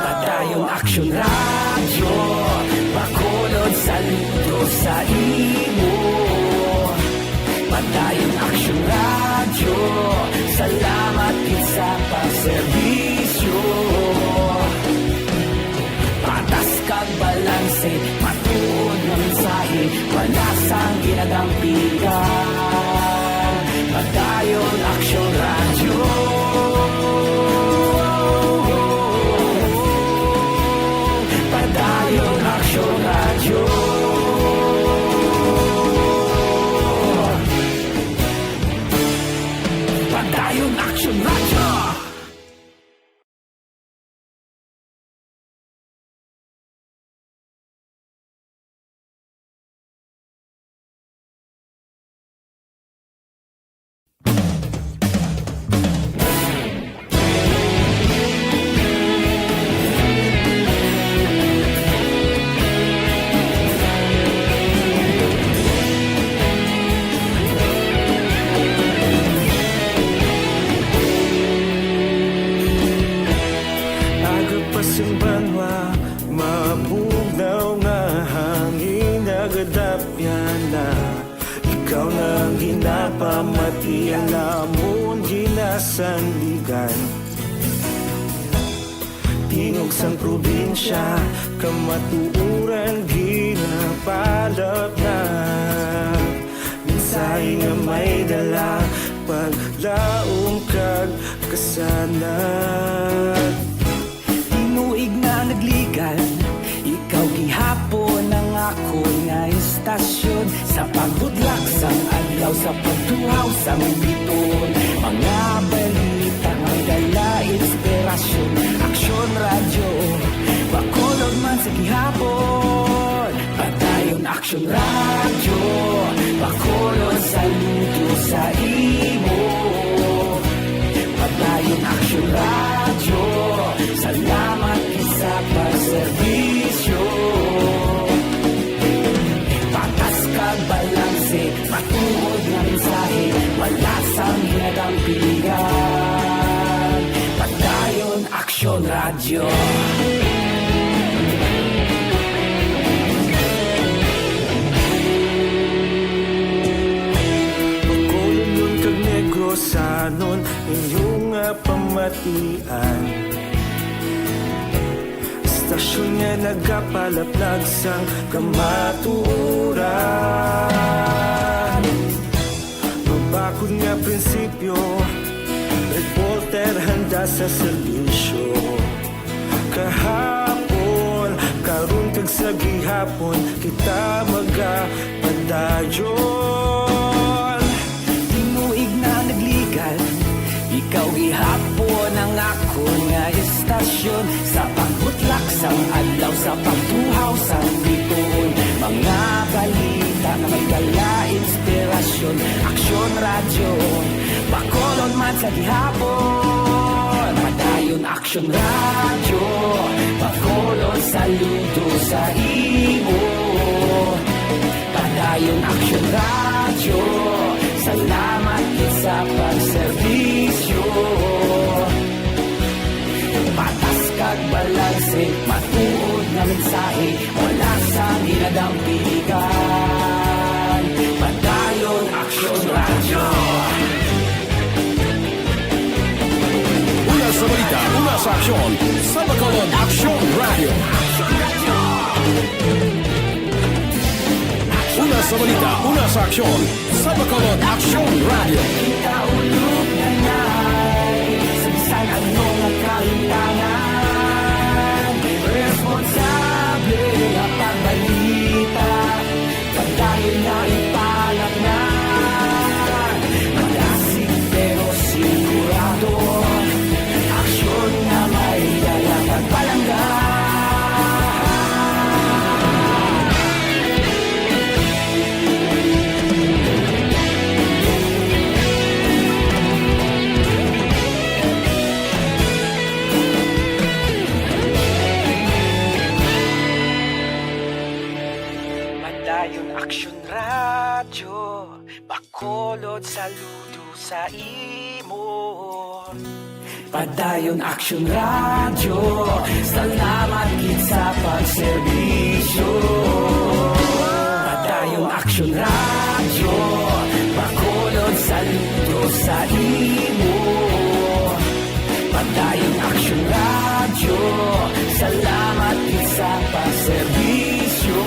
Padayon Aksyon Radyo, Bacolod, saludo sa imo. Padayon Aksyon Radyo, salamat gid sa pagserbisyo. Patas kag balanse, matuod nga mensahe, wala sang ginadampigan. Padayon Aksyon Radyo. Padayon Aksyon Radyo. Padayon Aksyon Radyo. Aga pa sing banwa, mabugnaw nga hangin nagadapyan na. Ikaw na ang ginapamatian namon ginasandigan. Tingog sang probinsya, kamatuoran ginapalatnat. Mensahe nga may dala, paglaom kag kasanag. Tinuig na nagligan, ikaw gihapon ang akon nga istasyon. Sa pagbudlak sang adlaw, sa pagtuhaw sang bituon, mga balita may dala inspirasyon. Aksyon Radyo, Bacolod man sa gihapon. Padayon Aksyon Radyo, Bacolod, saludo sa imo. Padayon Aksyon Radyo, salamat gid sa pagserbisyo. Patas kag balanse, matuod nga mensahe, wala sang ginadampigan. Padayon Aksyon Radyo. Bacolodnon kag Negrosanon, inyo nga pamatian. Istasyon nga nagapalaplag sang kamatuoran. Mabakod nga prinsipyo, reporter handa sa serbisyo. Kahapon, karon kag sa gihapon, kita magapadayon. Tinuig na nagligan, ikaw gihapon ang akon nga istasyon. Sa pagbutlak sang adlaw, sa pagtuhaw sang bituon, mga balita nga may dala inspirasyon. Aksyon Radyo, Bacolod man sa gihapon. Padayon Aksyon Radyo, Bacolod, saludo sa imo. Padayon Aksyon Radyo, salamat gid sa pagserbisyo. Patas kag balanse, matuod nga mensahe, wala sang ginadampigan. Padayon Aksyon Radyo. Una sa balita, una Sa aksyon, sa Bacolod Aksyon Radio. Una sa balita, una sa aksyon, sa Bacolod Aksyon Radio. Kita ulog na nga, sa bisan ano nga kalimtangan, responsable nga pagbalita. Padayon nga ipalatngan, malasig pero sigurado, aksyon nga may dala kag palangga. Padayon Aksyon Radyo, Bacolod, saludo sa imo. Padayon Aksyon Radyo, salamat gid sa pagserbisyo. Padayon Aksyon Radyo, Bacolod, saludo sa imo. Padayon Aksyon Radyo, salamat gid sa pagserbisyo.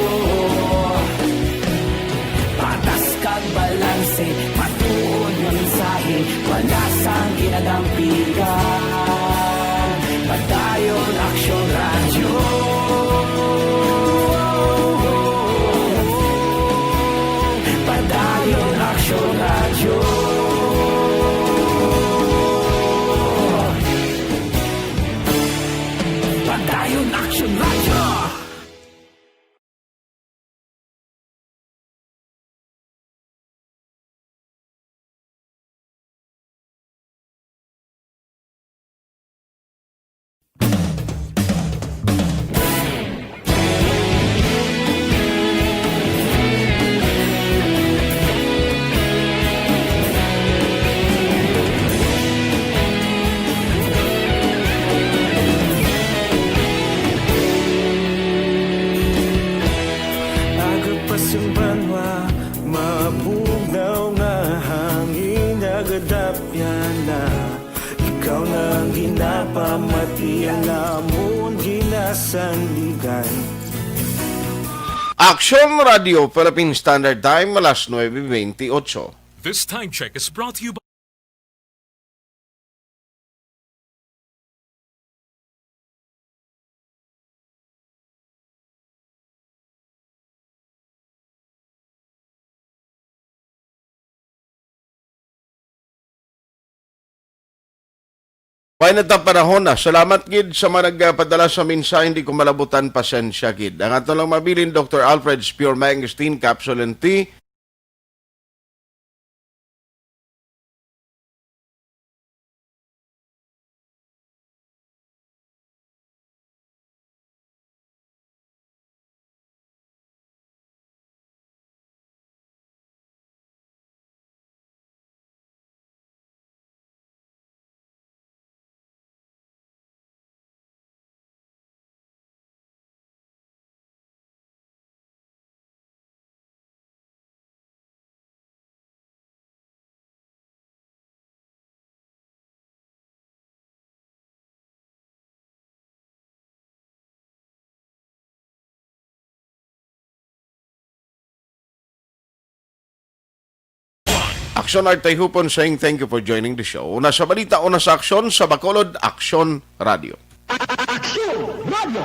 Patas kag balanse, matuod nga mensahe, wala sang ginadampigan. Padayon Aksyon Radyo. Padayon Aksyon Radyo. Padayon Aksyon Radyo. Agapas ang banwa, mabugnaw nga hangin, nagadapya na. Ikaw na ang ginapamati, ang amon ginasandigan. Aksyon Radio, Philippine Standard Time, alas nuebe bentiocho. This time check is brought to you by May nagtapanahon na. Salamat gid sa mga nagpadala sa mensahe, hindi ko malabutan, pasensya gid. Ang ato lang mabilin, Doctor Alfred's Pure Mangosteen Capsule and Tea. Aksyon Art Tayhupon saying thank you for joining the show. Una sa balita, una sa aksyon, sa Bacolod Aksyon Radio. Aksyon Radio.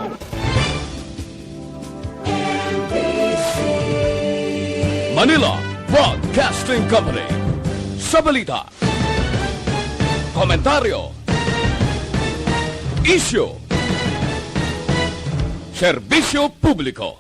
Manila Broadcasting Company. Sa balita, komentaryo, isyu, serbisyo publiko.